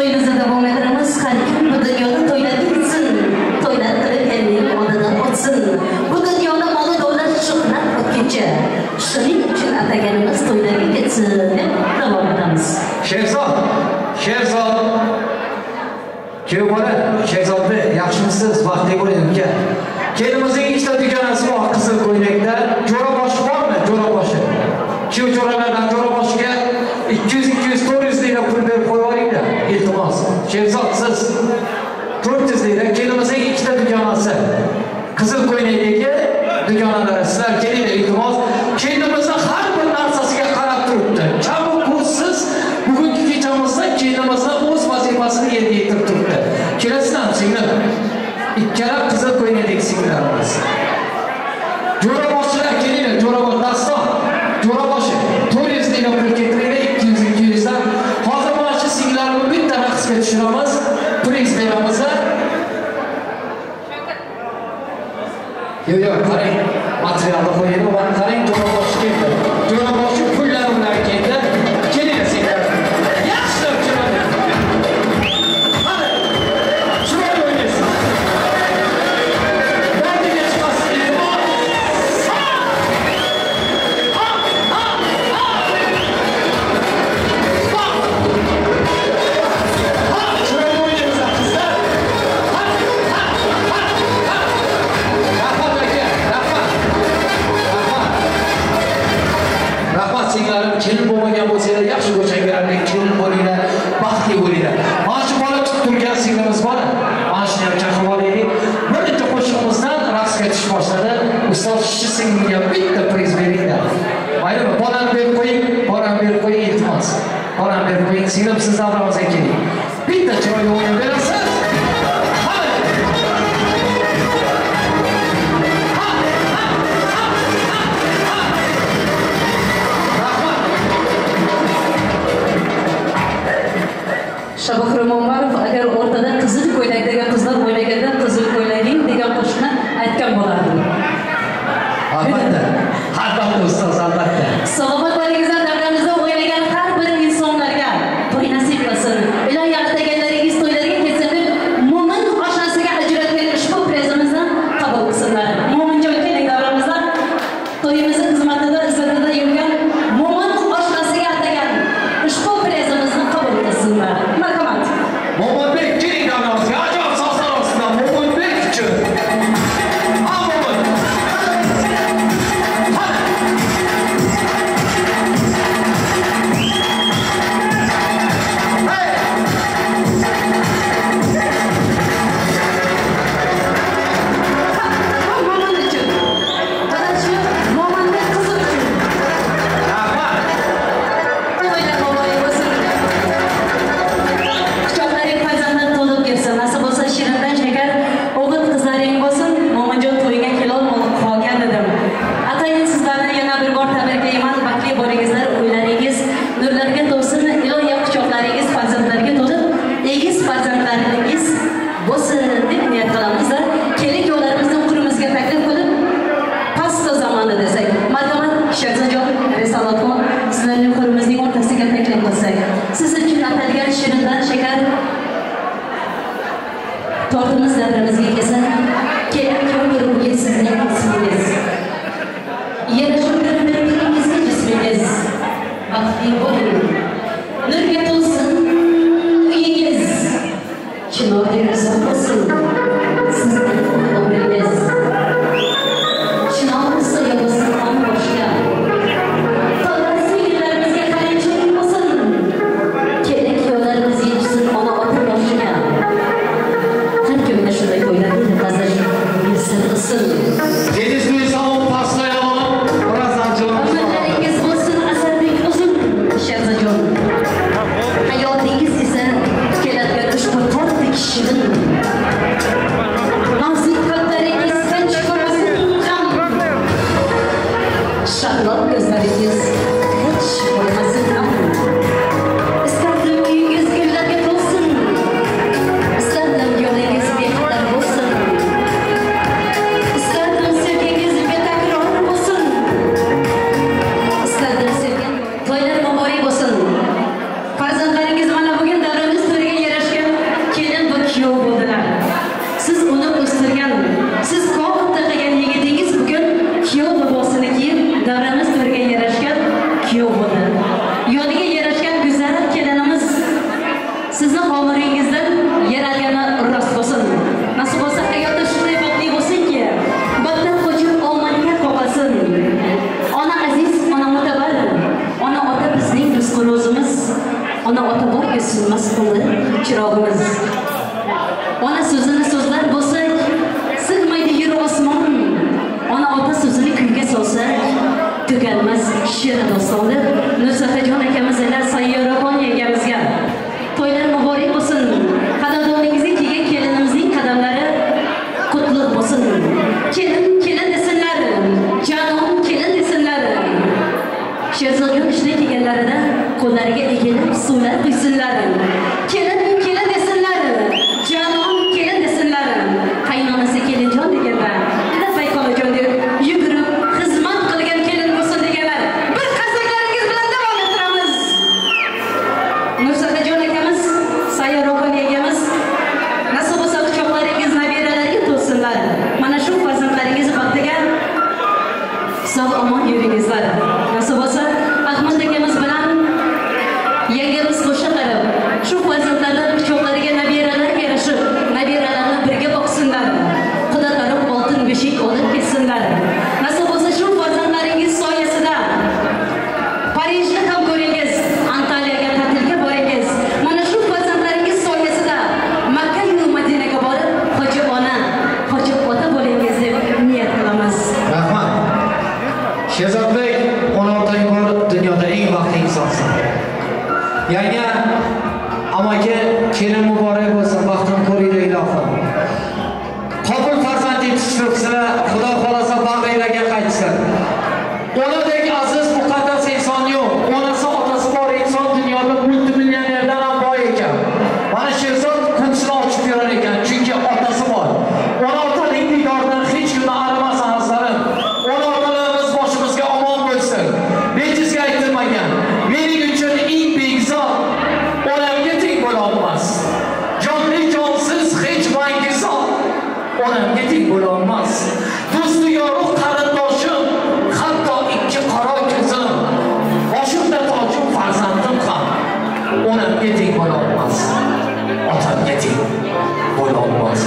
To'yimizni davom ettiramiz. Har kim bu dunyoda to'ylarga ketsin, to'ylar qilib oldidan o'tsin. Bu dunyoda moli davlat shuhrat o'tkinchi. Shuning uchun ataganimiz to'ylarga ketsin deb davom etamiz. Sherzod, Sherzod. Kuyov bola, Sherzodbek, yaxshimisiz? Baxtli bo'ling uka. Kelinimizning ikkita dugonasi bor qizil ko'ylakda. Jo'raboshi bormi? Jo'raboshi. Kuyov jo'ralardan jo'raboshiga 200, 200, 400 lira pul berib qo'yib yuboringlar, iltimos. Sherzod, siz 400 lira. Kelinimizning ikkita dugonasi. Qizil ko'ylakdagi dugonalari, sizlar kelinglar, iltimos. Kelinimizni har bir narsasiga qarab turibdi. Kamu ko'zsiz bugungi kechamizda kelinimizni o'z vazifasini yerga yetirib turibdi. Kelasizlarmi, singlim? Ikkala qizil ko'ylakdagi singillarimiz. Jo'raboshilar kelinglar, jo'rabosh Daston, jo'raboshi 400 lira pul keltiringlar, 200, 200 dan. Hozir mana shu singillarni bitta raqsga tushiramiz, priz beramiz. Yo'q, yo'q, qarang, materialni qo'yaylik, mana qarang, jo'raboshi keldi. Jo'raboshi pullari bilan keldi. Kelinglar singillar. Yaxshilab chiroyli. Qani, chiroyli o'ynaysiz. Dardiga chiqasiz, iltimos. Ha! Ha! Ha! Ha! Ha! Ha! Chiroyli o'ynaymiz, qizlar. Ha! Ha! Ha! Ha! Rahmat aka, rahmat. Rahmat. Rahmat singillarim, kelin bo'lmagan bo'lsanglar, yaxshi go'shangalarning kelin bo'linglar, baxtli bo'linglar. Mana shu bola tutib turgan singlimiz bor. Mana shuni ham chaqirib olaylik. Birinchi qo'shig'imizdan raqsga tushish boshladi. Ustoz shu singlimga bitta priz beringlar. Maylimi? Bolani berib qo'ying, bolani berib qo'ying, iltimos. Bolani berib qo'ying. Singlim, siz davramizga keling. Bitta chiroyli o'yin berasiz. Qani. Ha, ha, ha, ha, ha. Rahmat. Shohruh Umarov agar o'rtada qizil ko'ylakdagi qizlar o'ynaganda qizil ko'ylaging degan qo'shiqni aytgan bo'lardim. Albatta. Albatta ustoz, albatta. Salomat bo'lingizlar, davramizda o'ynagan har bir insonlarga to'y nasib qilsin. Ilohi ataganlaringiz to'ylarga kelsin deb mo'min oshnasiga ajratgan ushbu prizimizni qabul qilsinlar. Mo'minjon keling davramizda to'yimizni xizmatida, izzatida yurgan mo'min oshnasiga atagan ushbu prizimizni qabul qilsinlar. Marhamat. Mo'minbek keling davramizga. Ajoyib sozlar ostida Mo'minbek uchun. Ha, Mo'min. Qani. Hey! Mo'min uchun. Mana shu Mo'minning qizi uchun. Rahmat. To'ylar muborak bo'lsin. Quchoqlaring farzandlar to'lib ketsin. Nasib bo'lsa shirindan shakar o'g'il qizlaring bo'lsin. Mo'minjon to'yiga kelolmay qolgan edim. Atayin sizlarni yana bir bor tabriklayman. Baxtli bo'lingizlar, uylaringiz nurlarga to'lsin. Ilohiy quchoqlaringiz farzandlarga to'lib, egiz farzandlaringiz bo'lsin deb niyat qilamiz. Kelin kuyovlarimizni qurimizga taklif qilib, pasta zamoni desak. Marhamat, Sherzodjon, Risolatxon, sizlarni qo'limizning o'rtasiga taklif qilsak. Siz uchun atalgan shirindan shakar tortimiz davramizga kelsa, kelin kuyov guruhiga sizning ismingiz. Yana shu bir-biringizga jismingiz. Baxtli bo'ling. Nurga to'lsin uyingiz. Chinordek uzoq bo'lsin sizning umringiz. Chinor soya bo'lsin on boshga. To'ylar singillarimizga qalinchilik bo'lsin. Kelin kuyovlarimiz yetishsin ona ota boshiga. Har kimda shunday to'ylar yetkazib, yetsin. Ona ota borki so'nmas umr chirog'imiz. Ona so'zini so'zlar bo'lsak, sig'maydi yer osmon. Ona ota so'zini kuyga solsak, tuganmas she'r doston deb Nursaxajon akamiz ila Sayyoraxon yangamizga to'ylar muborak bo'lsin. Qadrdoningizga kelgan kelinimizning qadamlari qutlug' bo'lsin. Kelin kelin desinlar, janon kelin desinlar. Sherzodjon ishdan kelganlarida qo'llariga egilib suvlar quysinlar. Kelin kelin desinlar, janon kelin desinlar. Qaynonasi kelinjon deganda, labbay xolajon deb yugurib xizmat qilgan kelin bo'lsin deganlar. Bir qarsaklaringiz bilan davom ettiramiz. Nursaxajon akamiz, Sayyoraxon yangamiz, nasib bo'lsa quchoqlaringiz nabiralarga to'lsinlar. Mana shu farzandlaringiz baxtiga sog' omon yuringizlar. Nasib bo'lsa Ahmad akamiz bilan yangamiz qo'sha qarab, shu farzandlarni quchoqlariga nabiralar yarashib, nabiralarni birga boqsinlar. Xudo taraf oltin beshik olib ketsinlar. Nasib bo'lsa shu farzandlaringiz soyasida Parijni ham ko'ringiz, Antaliyaga ta'tilga boringiz. Mana shu farzandlaringiz soyasida Makka yu Madinaga borib, hoji ona, hoji ota bo'lingiz deb niyat qilamiz. Rahmat. Sherzodbek, ona otang bor, dunyoda eng baxtli insonsan. Yanga amaki kelin muborak bo'lsin, baxtini ko'ringlar ilohim. Qobil farzand yetishtiribsizlar, Xudo xolasa bag'ringlarga qaytsin. Onadek aziz muqaddas inson yo'q. Onasi otasi bor inson dunyoda multimillionerdan ham boy ekan. Mana Sherzod ko'ksini ochib yurar ekan, chunki otasi bor. Ona otaning diydoridan hech kimni arimasin azizlarim. Ona otalarimiz boshimizga omon bo'lsin. Bejizga aytilmagan. Mening uchun eng beg'izor onamga teng bo'la olmas. Jonli jonsiz hech mangi zot onamga teng bo'la olmas. Do'stu yoru qarindoshim, hatto ikki qora ko'zim, boshimda tojim farzandim ham onamga teng bo'la olmas. Otamga teng bo'la olmas.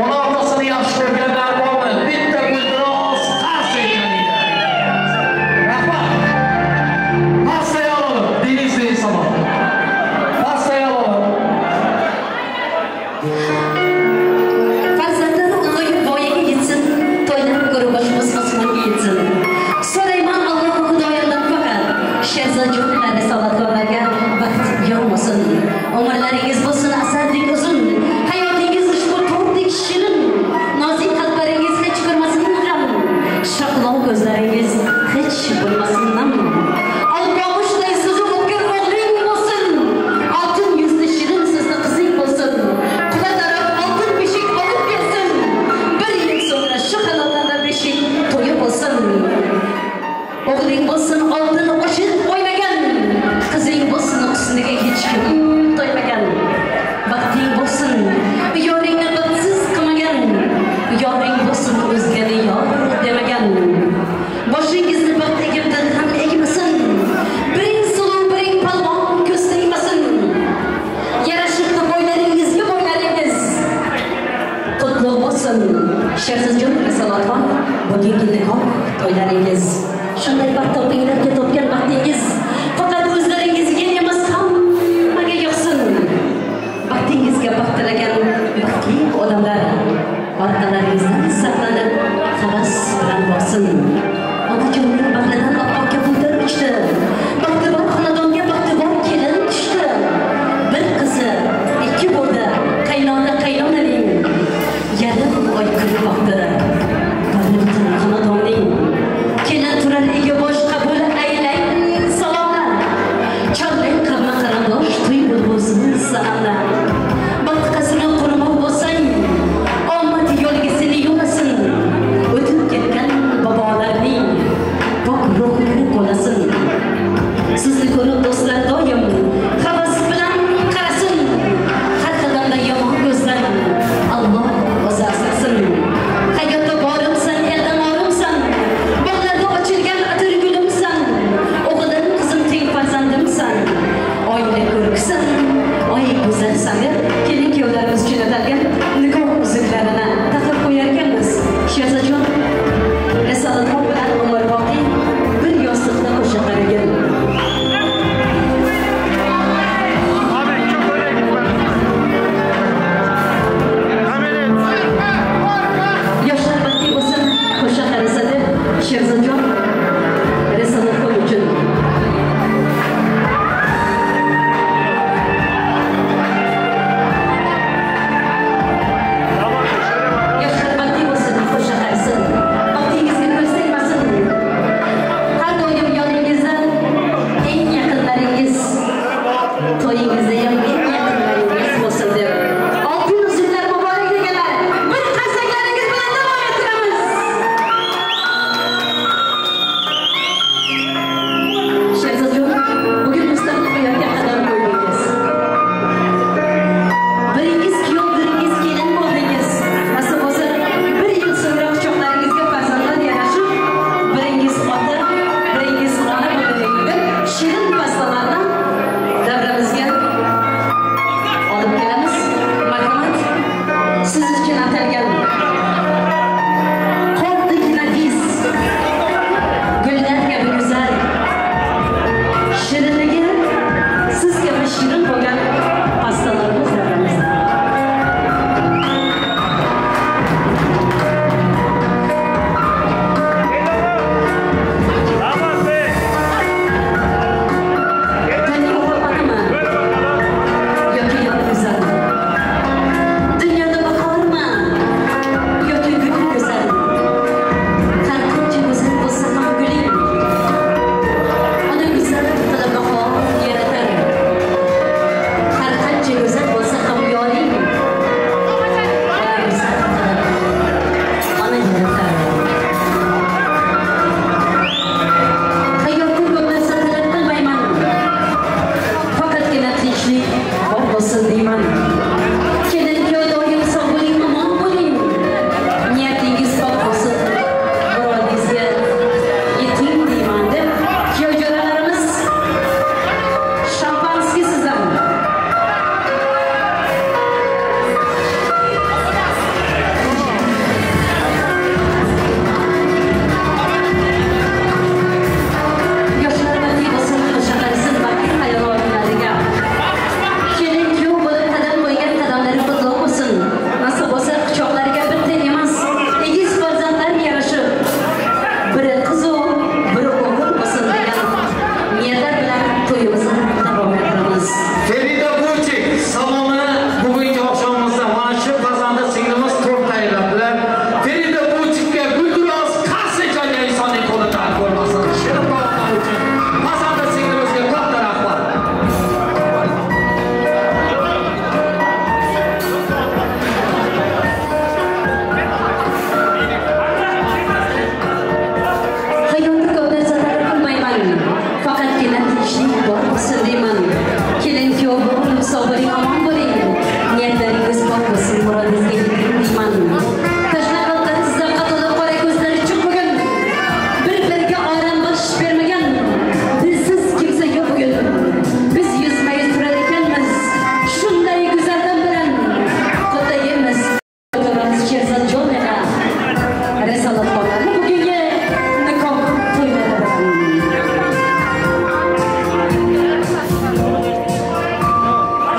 Ona otasini yaxshi ko'rganlar bormi? Bitta guldiroz qarz ekaninglar. Rahmat. Pastaya olalım. Denizli salon. Pastaya olalım. Farzandlar ulg'ayib voyaga yetsin, to'ylar ko'rib boshimiz osmonga yetsin. So'rayman Alloh Xudoyimdan faqat Sherzodjon va risolatkorlarga baxt yormasin. Umrlaringiz bo'lsin asaldek uzun, hayotingiz ushbu to'rdek shirin, nozik qalblaringiz hech ko'rmasin g'am, shaqloq ko'zlaringiz hech bo'lmasin nam. Alpomushday so'zi o'tkir o'g'ling bo'lsin, oltin yuzli shirin so'zli qizing bo'lsin. Quda taraf oltin beshik olib kelsin, bir yil so'ngra shu xonadonda beshik to'yi bo'lsin. O'g'ling bo'lsin oltin oshiq o'ynagan, qizing bo'lsin husniga hech kim to'ymagan. Baxting bo'lsin yoringni baxtsiz qilmagan, yoring bo'lsin o'zgani yor demagan. Boshingizni baxt egib dirham egmasin, biring suluv biring palvon ko'z tegmasin. Yarashibdi bo'ylaringizga bo'ylaringiz, qutlug' bo'lsin Sherzodjon Risolatxon bugungi nikoh to'ylaringiz. Shunday baxt topinglarga topgan baxtingiz faqat o'zlaringizga emas hammaga yoqsin. Baxtingizga baxt tilagan baxtli odamlar orqalaringizdan saqlanib havas bilan boqsin. Onajonning bag'ridan oppoq kabutar uchdi. Baxti bor xonadonga baxti bor kelin tushdi. Bir qizi ikki bo'ldi qaynona qaynonaning, yarim oy kulib boqdi butun xonadonning. Kelin turar ega bosh qabul aylang salomlar, chorlang qavmi qarindosh to'y bo'lsin sanamlar. Baxt qasrini qurmoq bo'lsang, omad yo'liga seni yo'lasin. O'tib ketgan bobolarning pok ruhini qo'lasin. Sizni ko'rib do'stlar doim havas bilan qarasin. Har qadamda yomon ko'zdan Alloh o'zi asrasin. Hayotda borimsan, eldan orimsan, bog'larda ochilgan atir gulimsan. O'g'lim qizim teng farzandimsan, oila ko'rkisan, oy go'zalsan deb kelin kuyovlarimiz uchun atalgan nikoh uzuklarini taqib qo'yar ekanmiz. Sherzodjon Risolatxon bilan umrboqiy bir yostiqda qo'sha qaragin.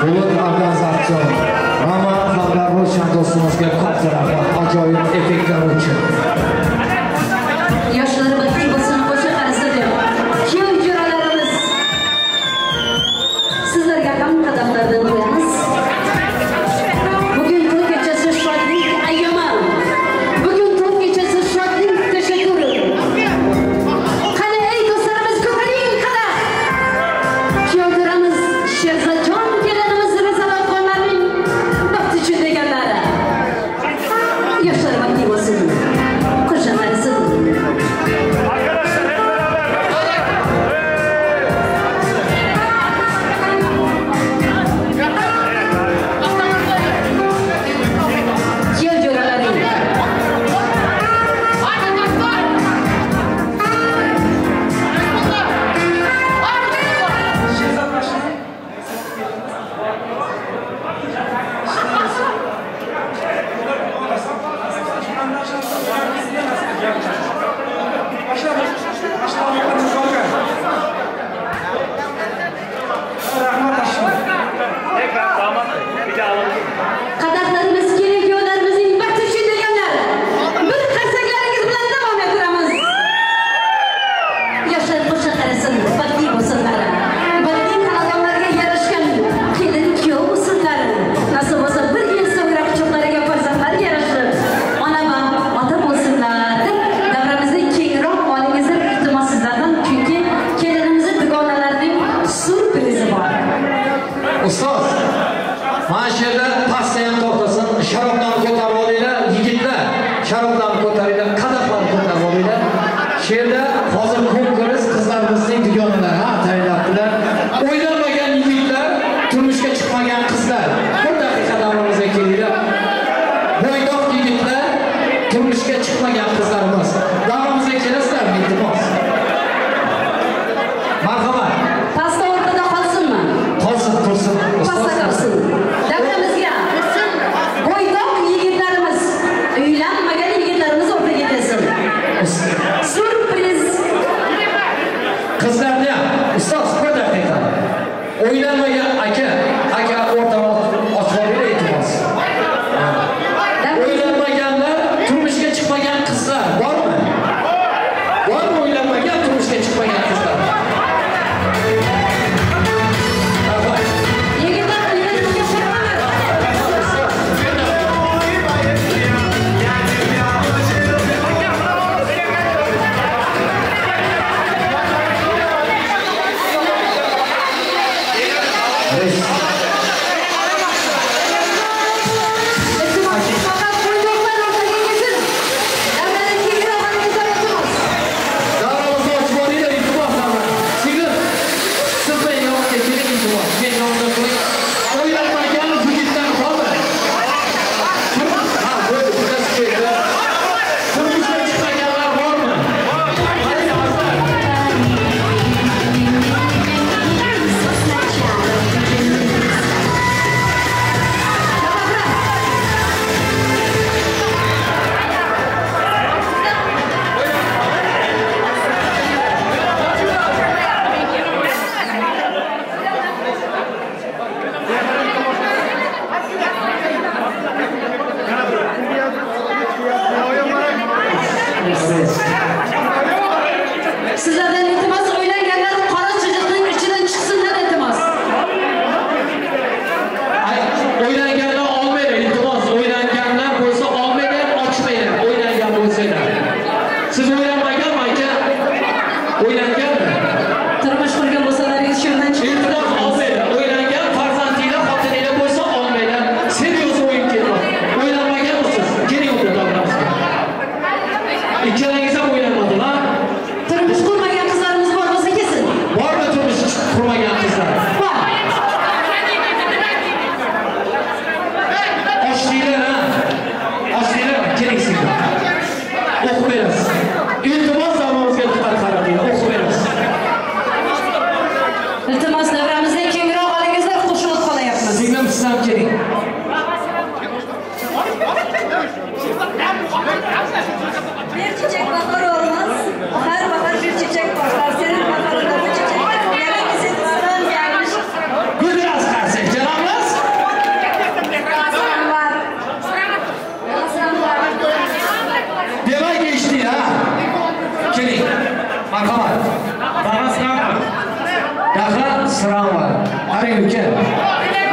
Bulut organizatsion Roman hamda Rushan do'stimizga katta rahmat ajoyib effektlar uchun. Yoshlar baxtli bo'lsin, qo'sha qarasin deb. Kuyov jo'ralarimiz, sizlarga ham qadamlardan qo'yamiz. Bugun to'y kechasi shodlik ayyomi. Bugun to'y kechasi shodlik tashakkur. Qani ey do'stlarimiz, ko'taring qadah. Kuyov jo'ramiz Sherzodjon, kelinimiz Rizalatxonlarning baxti uchun deganlari. Yoshlar baxtli bo'lsin. Qo'sha qarasin. Kuyov jo'ralaring. Qadahlarimiz kelin kuyovlarimizning baxti uchun deganlar. Bir qarsaklaringiz bilan davom ettiramiz. Yoshlar qo'sha qarasin, baxtli bo'lsinlar. Baxtli xonadonlarga yarashgan kelin kuyov bo'lsinlar. Nasib bo'lsa bir yil so'ngra quchoqlariga farzandlar yarashib, ona va ota bo'lsinlar deb davramizni kengroq olingizlar, iltimos sizlardan, chunki kelinimizni dugonalarining syurprizi bor. Ustoz, mana shu yerda pasta ham tortasin, sharoblarni ko'tarib olinglar, yigitlar, sharoblarni ko'taringlar, qadahlarni ko'tarib olinglar. Shu yerda hozir ko'ramiz qizlarimizning dugonalari, ha, tayinlabdilar. O'ylanmagan yigitlar, turmushga chiqmagan qizlar. Bir daqiqa davramizga kelinglar. Bo'ydoq yigitlar, turmushga chiqmagan qizlarimiz. Davramizga kelasizlarmi, iltimos? Marhamat. Pasta o'rtada qolsinmi? Qolsin, tursin. Pasta qolsin. Davramizga bo'ydoq yigitlarimiz, uylanmagan yigitlarimiz o'rtaga kelsin. Syurpriz. Qizlarni ham, ustoz, bir daqiqa. O'ylanmagan aka,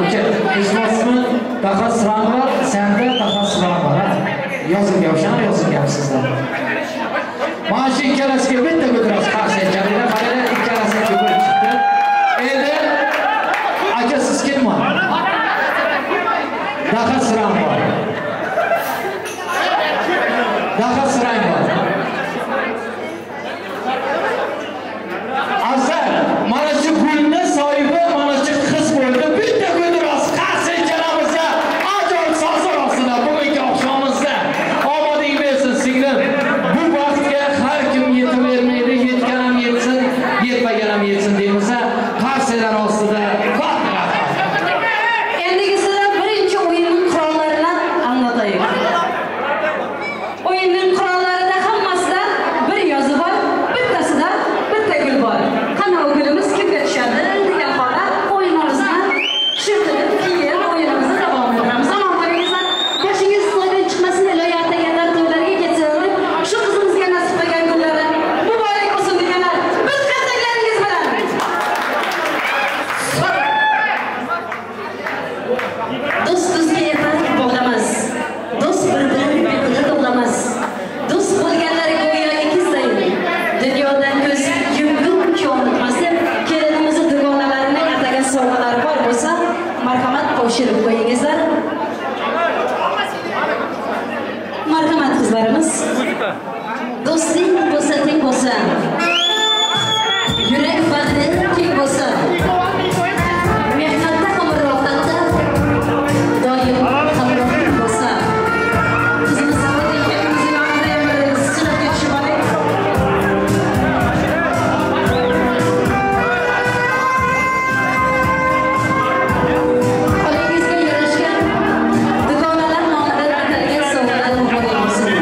Uka, eshitmoqchisizmi? Daha sram bor, senda daha sram bor, ha? Yozilgan, o'shani yozilgan sizda. Mana shu ikkalasiga bitta guldiroz qarshi aytganinglar, qaranglar, ikkalasi gul chiqdi. Endi aka siz kelma. Daha sram bor. Daha sram bor. Afzal, mana shu gulni sohibi mana shu qiz bo'ldi. Bitta guldiroz qarshi ikkalamizga ajoyib sozlar ostida bugungi oqshomimizda omading bersin singlim. Bu baxtga har kim yetavermaydi, yetgan ham yetsin, yetmagan ham yetsin deymiz. Qarshılar ostida Endigisida birinchi o'yinning qurollarini anlatayım. O'yinning qurollarida hammasida bir yozuv bor, bittasida bitta gul bor. Qani u gulimiz kimga tushadi degan holat o'yinimizni tushirib, keyin o'yinimizni davom ettiramiz. Omon bo'lingizlar. Boshingiz to'ydan chiqmasin, iloyo ataganlar to'ylarga ketsin deb shu qizimizga nasib qilgan kunlari muborak bo'lsin deganlar biz qarsaklaringiz bilan. Do'st do'stga yetar bog'lamas. Do'st bir-birini behuda to'g'lamas. Do'st bo'lganlar go'yo ikizday. Dunyodan ko'z yumguncha unutmas deb kelinimizni dugonalarining atagan sovg'alari bor bo'lsa, marhamat qo'shilib qo'yingizlar. Marhamat qizlarimiz. Do'stlik bo'lsa teng bo'lsa, yurak bag'ri keng bo'lsa, mehnatda ham rohatda doim hamrohing bo'lsa. Qizimiz hepimizni yonida ham bir suratga tushib olaylik. Qo'lingizga yarashgan dugonalar nomidan atalgan sovg'alar muborak bo'lsin.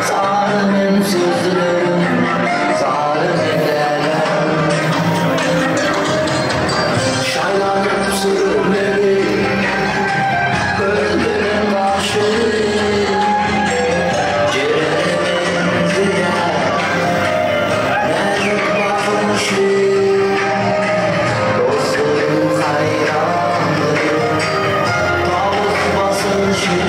Zalimim sözlerim, zalim ellerim. Şaylanıp sürmeli, gönlümün başı. Ceremin ziyer, nazik bakışı. Dostum hayrandır, tavus basışı.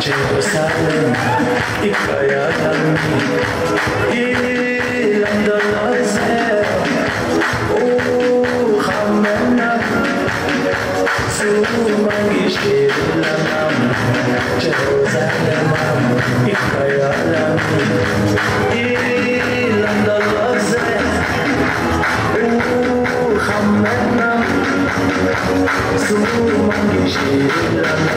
Jerusalem, ikhaya lami, ilondoloze uhambe nami, sumangishilana, Jerusalem, ikhaya lami, ilondoloze uhambe nami, sumangishilana.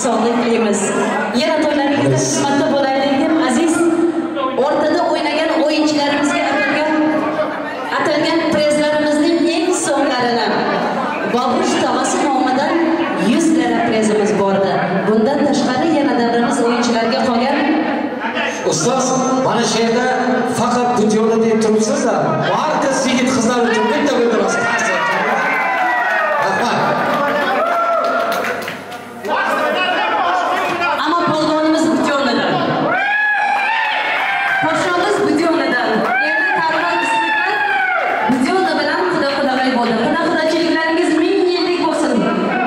sog'lik tilaymiz. Yana to'ylaringizda xizmatda bo'laylik deb aziz o'rtada o'ynagan o'yinchilarimizga atalgan prezlarimizning eng so'nglarini Bobush tog'asi nomidan 100 lira prezimiz bordi. Bundan tashqari yana davramiz o'yinchilarga qolgan. Ustoz, mana shu yerda faqat dunyoda deb turibsiz-da. Barcha yigit qizlar uchun bitta o'ldirasiz. Rahmat. Ammo polvonimiz Butyonidan. Podshomiz Butyonidan. Endi tarixdan ismiklar Butyoni bilan xudo-xudog'ay bo'ldi. Xudo-xudochiliklaringiz 1000 yillik bo'lsin.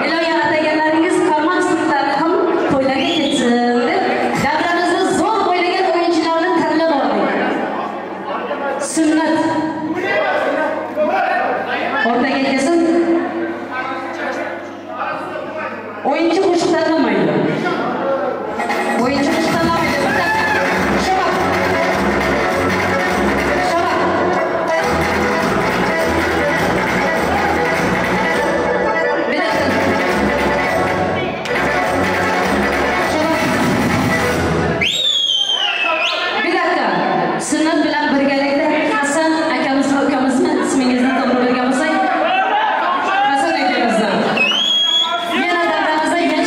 Iloyo ataganlaringiz karmon ismiklari ham to'ylarga ketsin deb davramizda zo'r o'ynagan o'yinchilarni tanlab oldik. Sunnat o'rtaga kelsin. O'yinchi qo'shiq tanlamaydi. O'yinchi qo'shiq tanlamaydi. Bir dakika. Shabab. Shabab. Bir dakika. Shabab. Bir dakika. Sunnat bilan birgalikda Hasan akamiz va ukamizni ismingizni to'g'ri bilgan bo'lsak, Hasan akamizdan. Yana davramizda yana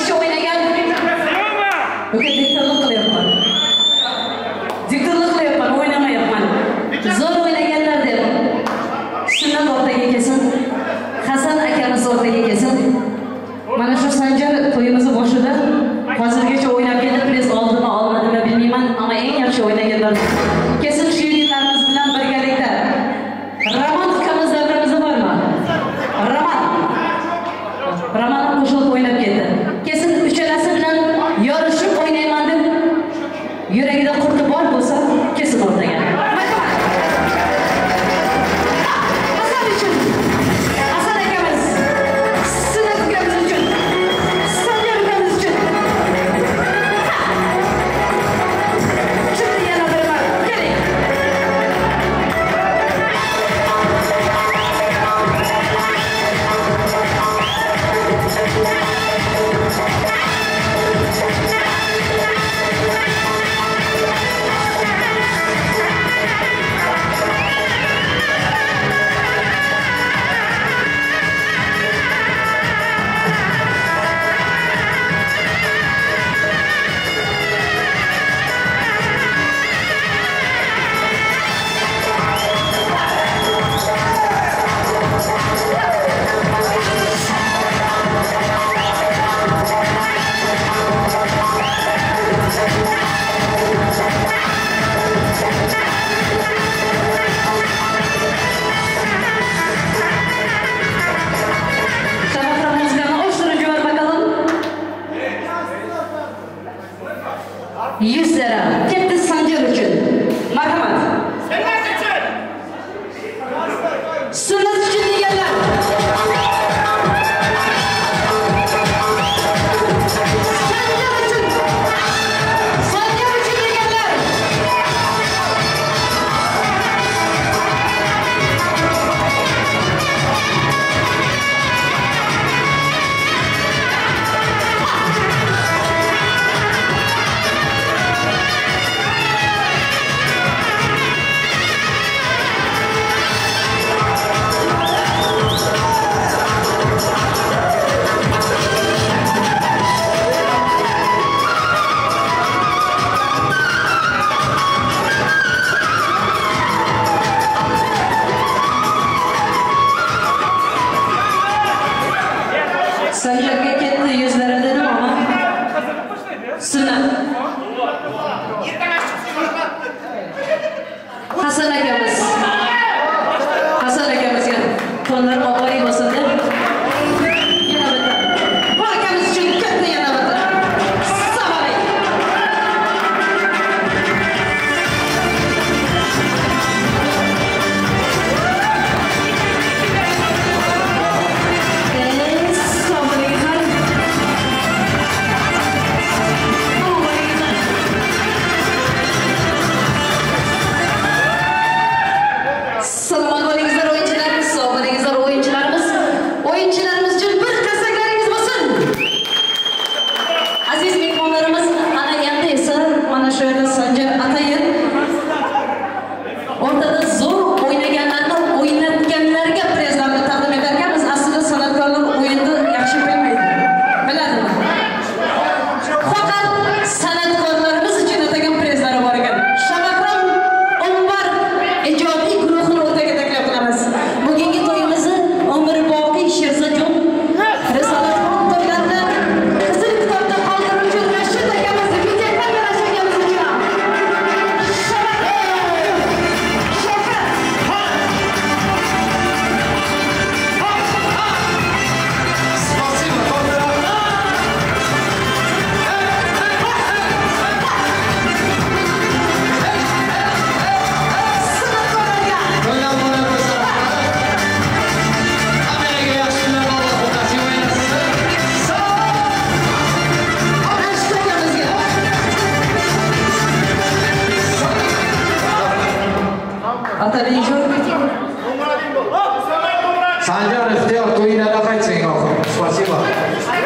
Sanjar Ixtiyor to'yinglarda qaytsin ilohim. Спасибо.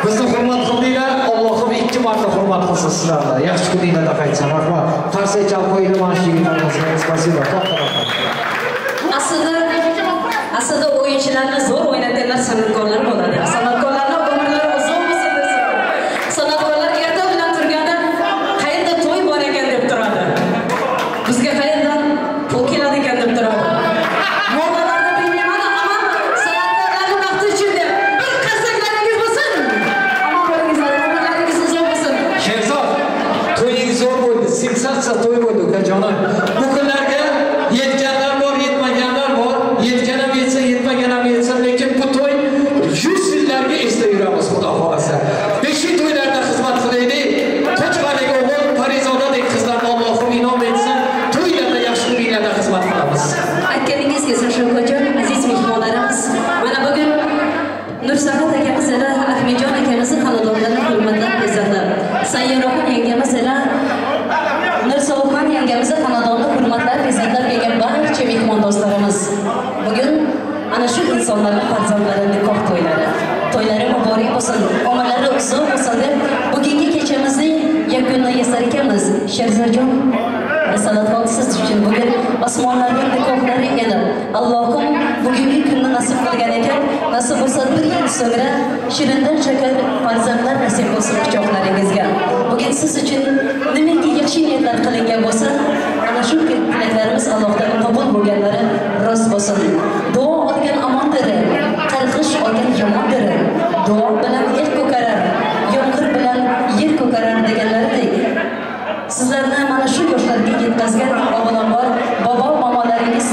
Bizni hurmat qildinglar, Allohim 2 marta hurmat qilsin sizlarni. Yaxshi kuninglarda qaytsin. Rahmat. Qarsak chalib qo'yinglar mana shu yigitlarimizga. Спасибо. Katta rahmat. Aslida o'yinchilarni zo'r o'ynatganlar san'atkorlar bo'ladi. San'atkorlarni umrlari uzun bo'lsin desin. San'atkorlar erta bilan turganda qayerda to'y bor ekan deb turadi. Bizga qayerdan pul keladi ekan deb turadi. Modalarni bilmayman, ammo san'atkorlarni baxti uchun deb bir qarsaklaringiz bo'lsin. Ammo bo'lingizlar, umrlaringiz uzun bo'lsin. Sherzod, to'yingiz zo'r bo'ldi. Sensatsiya to'y bo'ldi, ukajonim. Bu kunlarga yetganlar bor, yetmaganlar bor. Yetgan ham yetsin, yetmagan ham yetsin, lekin bu to'y 100 yillarga esda yuramiz, Xudo xolasa. Beshik to'ylarda xizmat qilaylik. Qo'chqorlik o'g'il, Parizodadek qizlarni Allohim inom etsin. To'ylarda, yaxshi kunlarda xizmat qilamiz. Aytganingiz kelsin, Shavkatjon, aziz mehmonlarimiz. Mana bugun Nursahat akamiz ila Ahmedjon akamizni xonadonlarini hurmatlab bezadi. Sayyoraxon yangamiz ila Nursulxon yangamizni xonadonni hurmatlab bezatlab kelgan barcha mehmon do'stlarimiz. Bugun ana shu insonlarning farzandlari nikoh to'ylari. To'ylari muborak bo'lsin, umrlari uzun bo'lsin deb bugungi kechamizning yakunini yasar ekanmiz. Sherzodjon, Risolatxon, siz uchun bugun osmonlarning nikohlari edi. Allohim bugungi kunni nasib qilgan ekan, nasib bo'lsa bir yil so'ngra shirindan shakar farzandlar nasib bo'lsin quchoqlaringizga. Bugun siz uchun nimaki yaxshi niyatlar qilingan bo'lsa, ana shu tilaklarimiz Allohdan qabul bo'lganlari rost bo'lsin. Duo olgan omondir, qarg'ish olgan yomondir. Duo bilan yer ko'karar, yomg'ir bilan yer ko'karar deganlaridek, sizlarni mana shu yoshlarga yetkazgan avvalambor bobo momolaringiz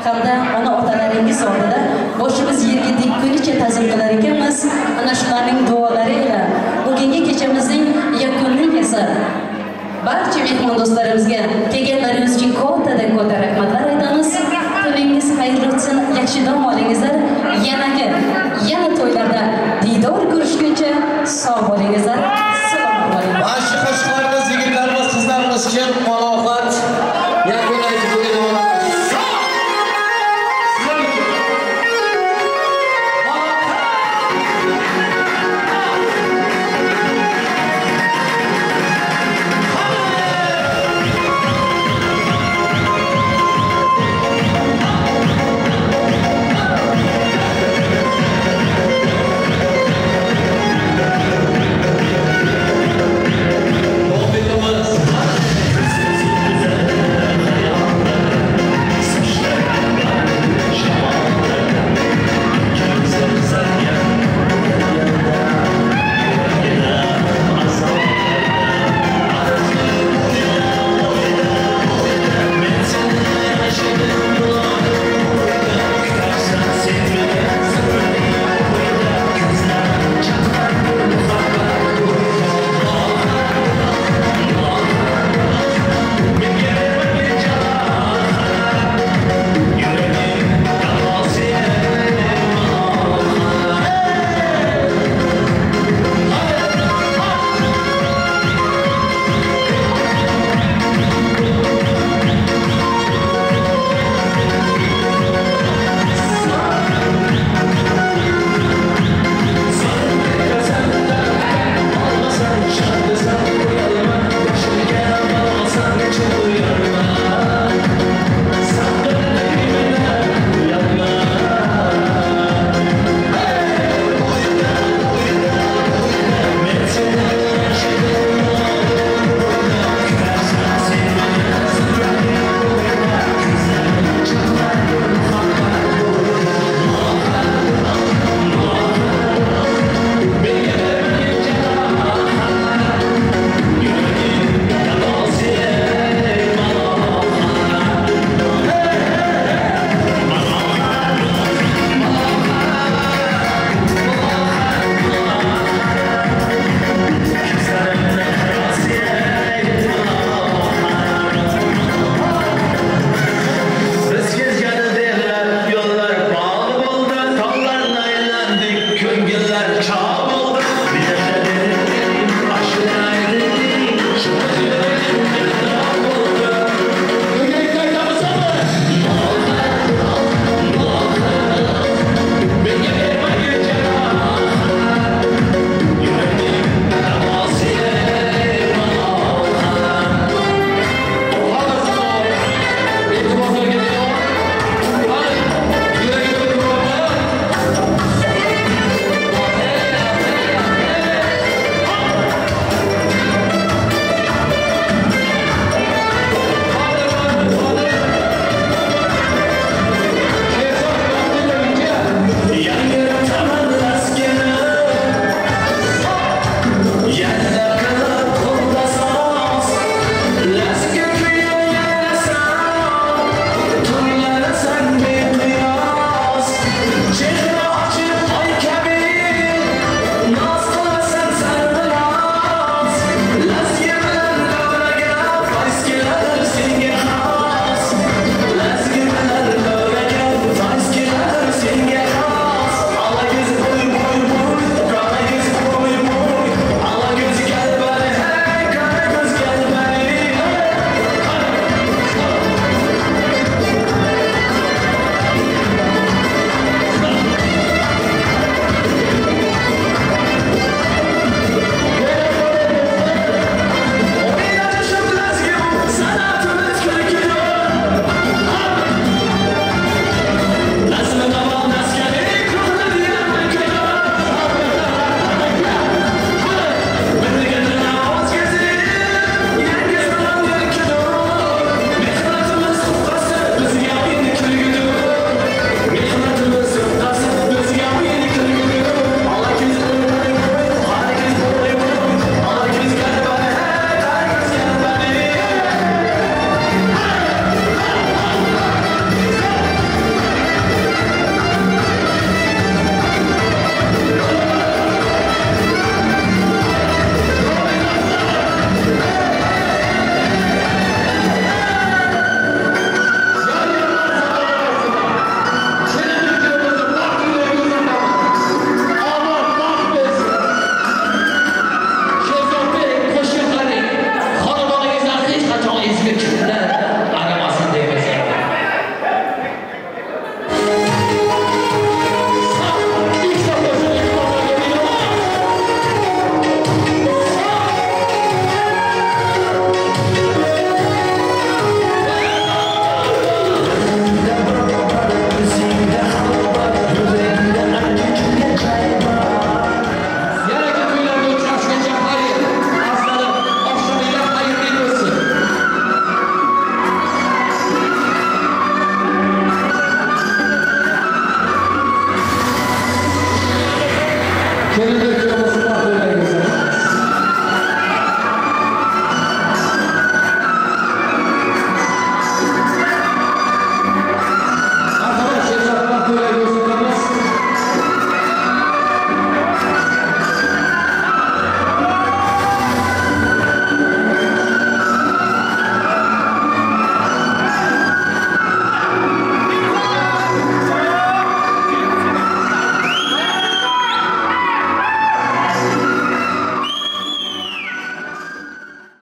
hamda ona otalaringiz oldida boshimiz yerga tekkunicha ta'zim qilar ekanmiz. Ana shularning duolari ila bugungi kechamizning yakunini yasab, barcha mehmon do'stlarimizga kelganlaringiz uchun kattadan katta rahmatlar aytamiz. Tuningiz xayrli o'tsin, yaxshi dam olingizlar. Yana to'ylarda diydor ko'rishguncha sog' bo'lingizlar.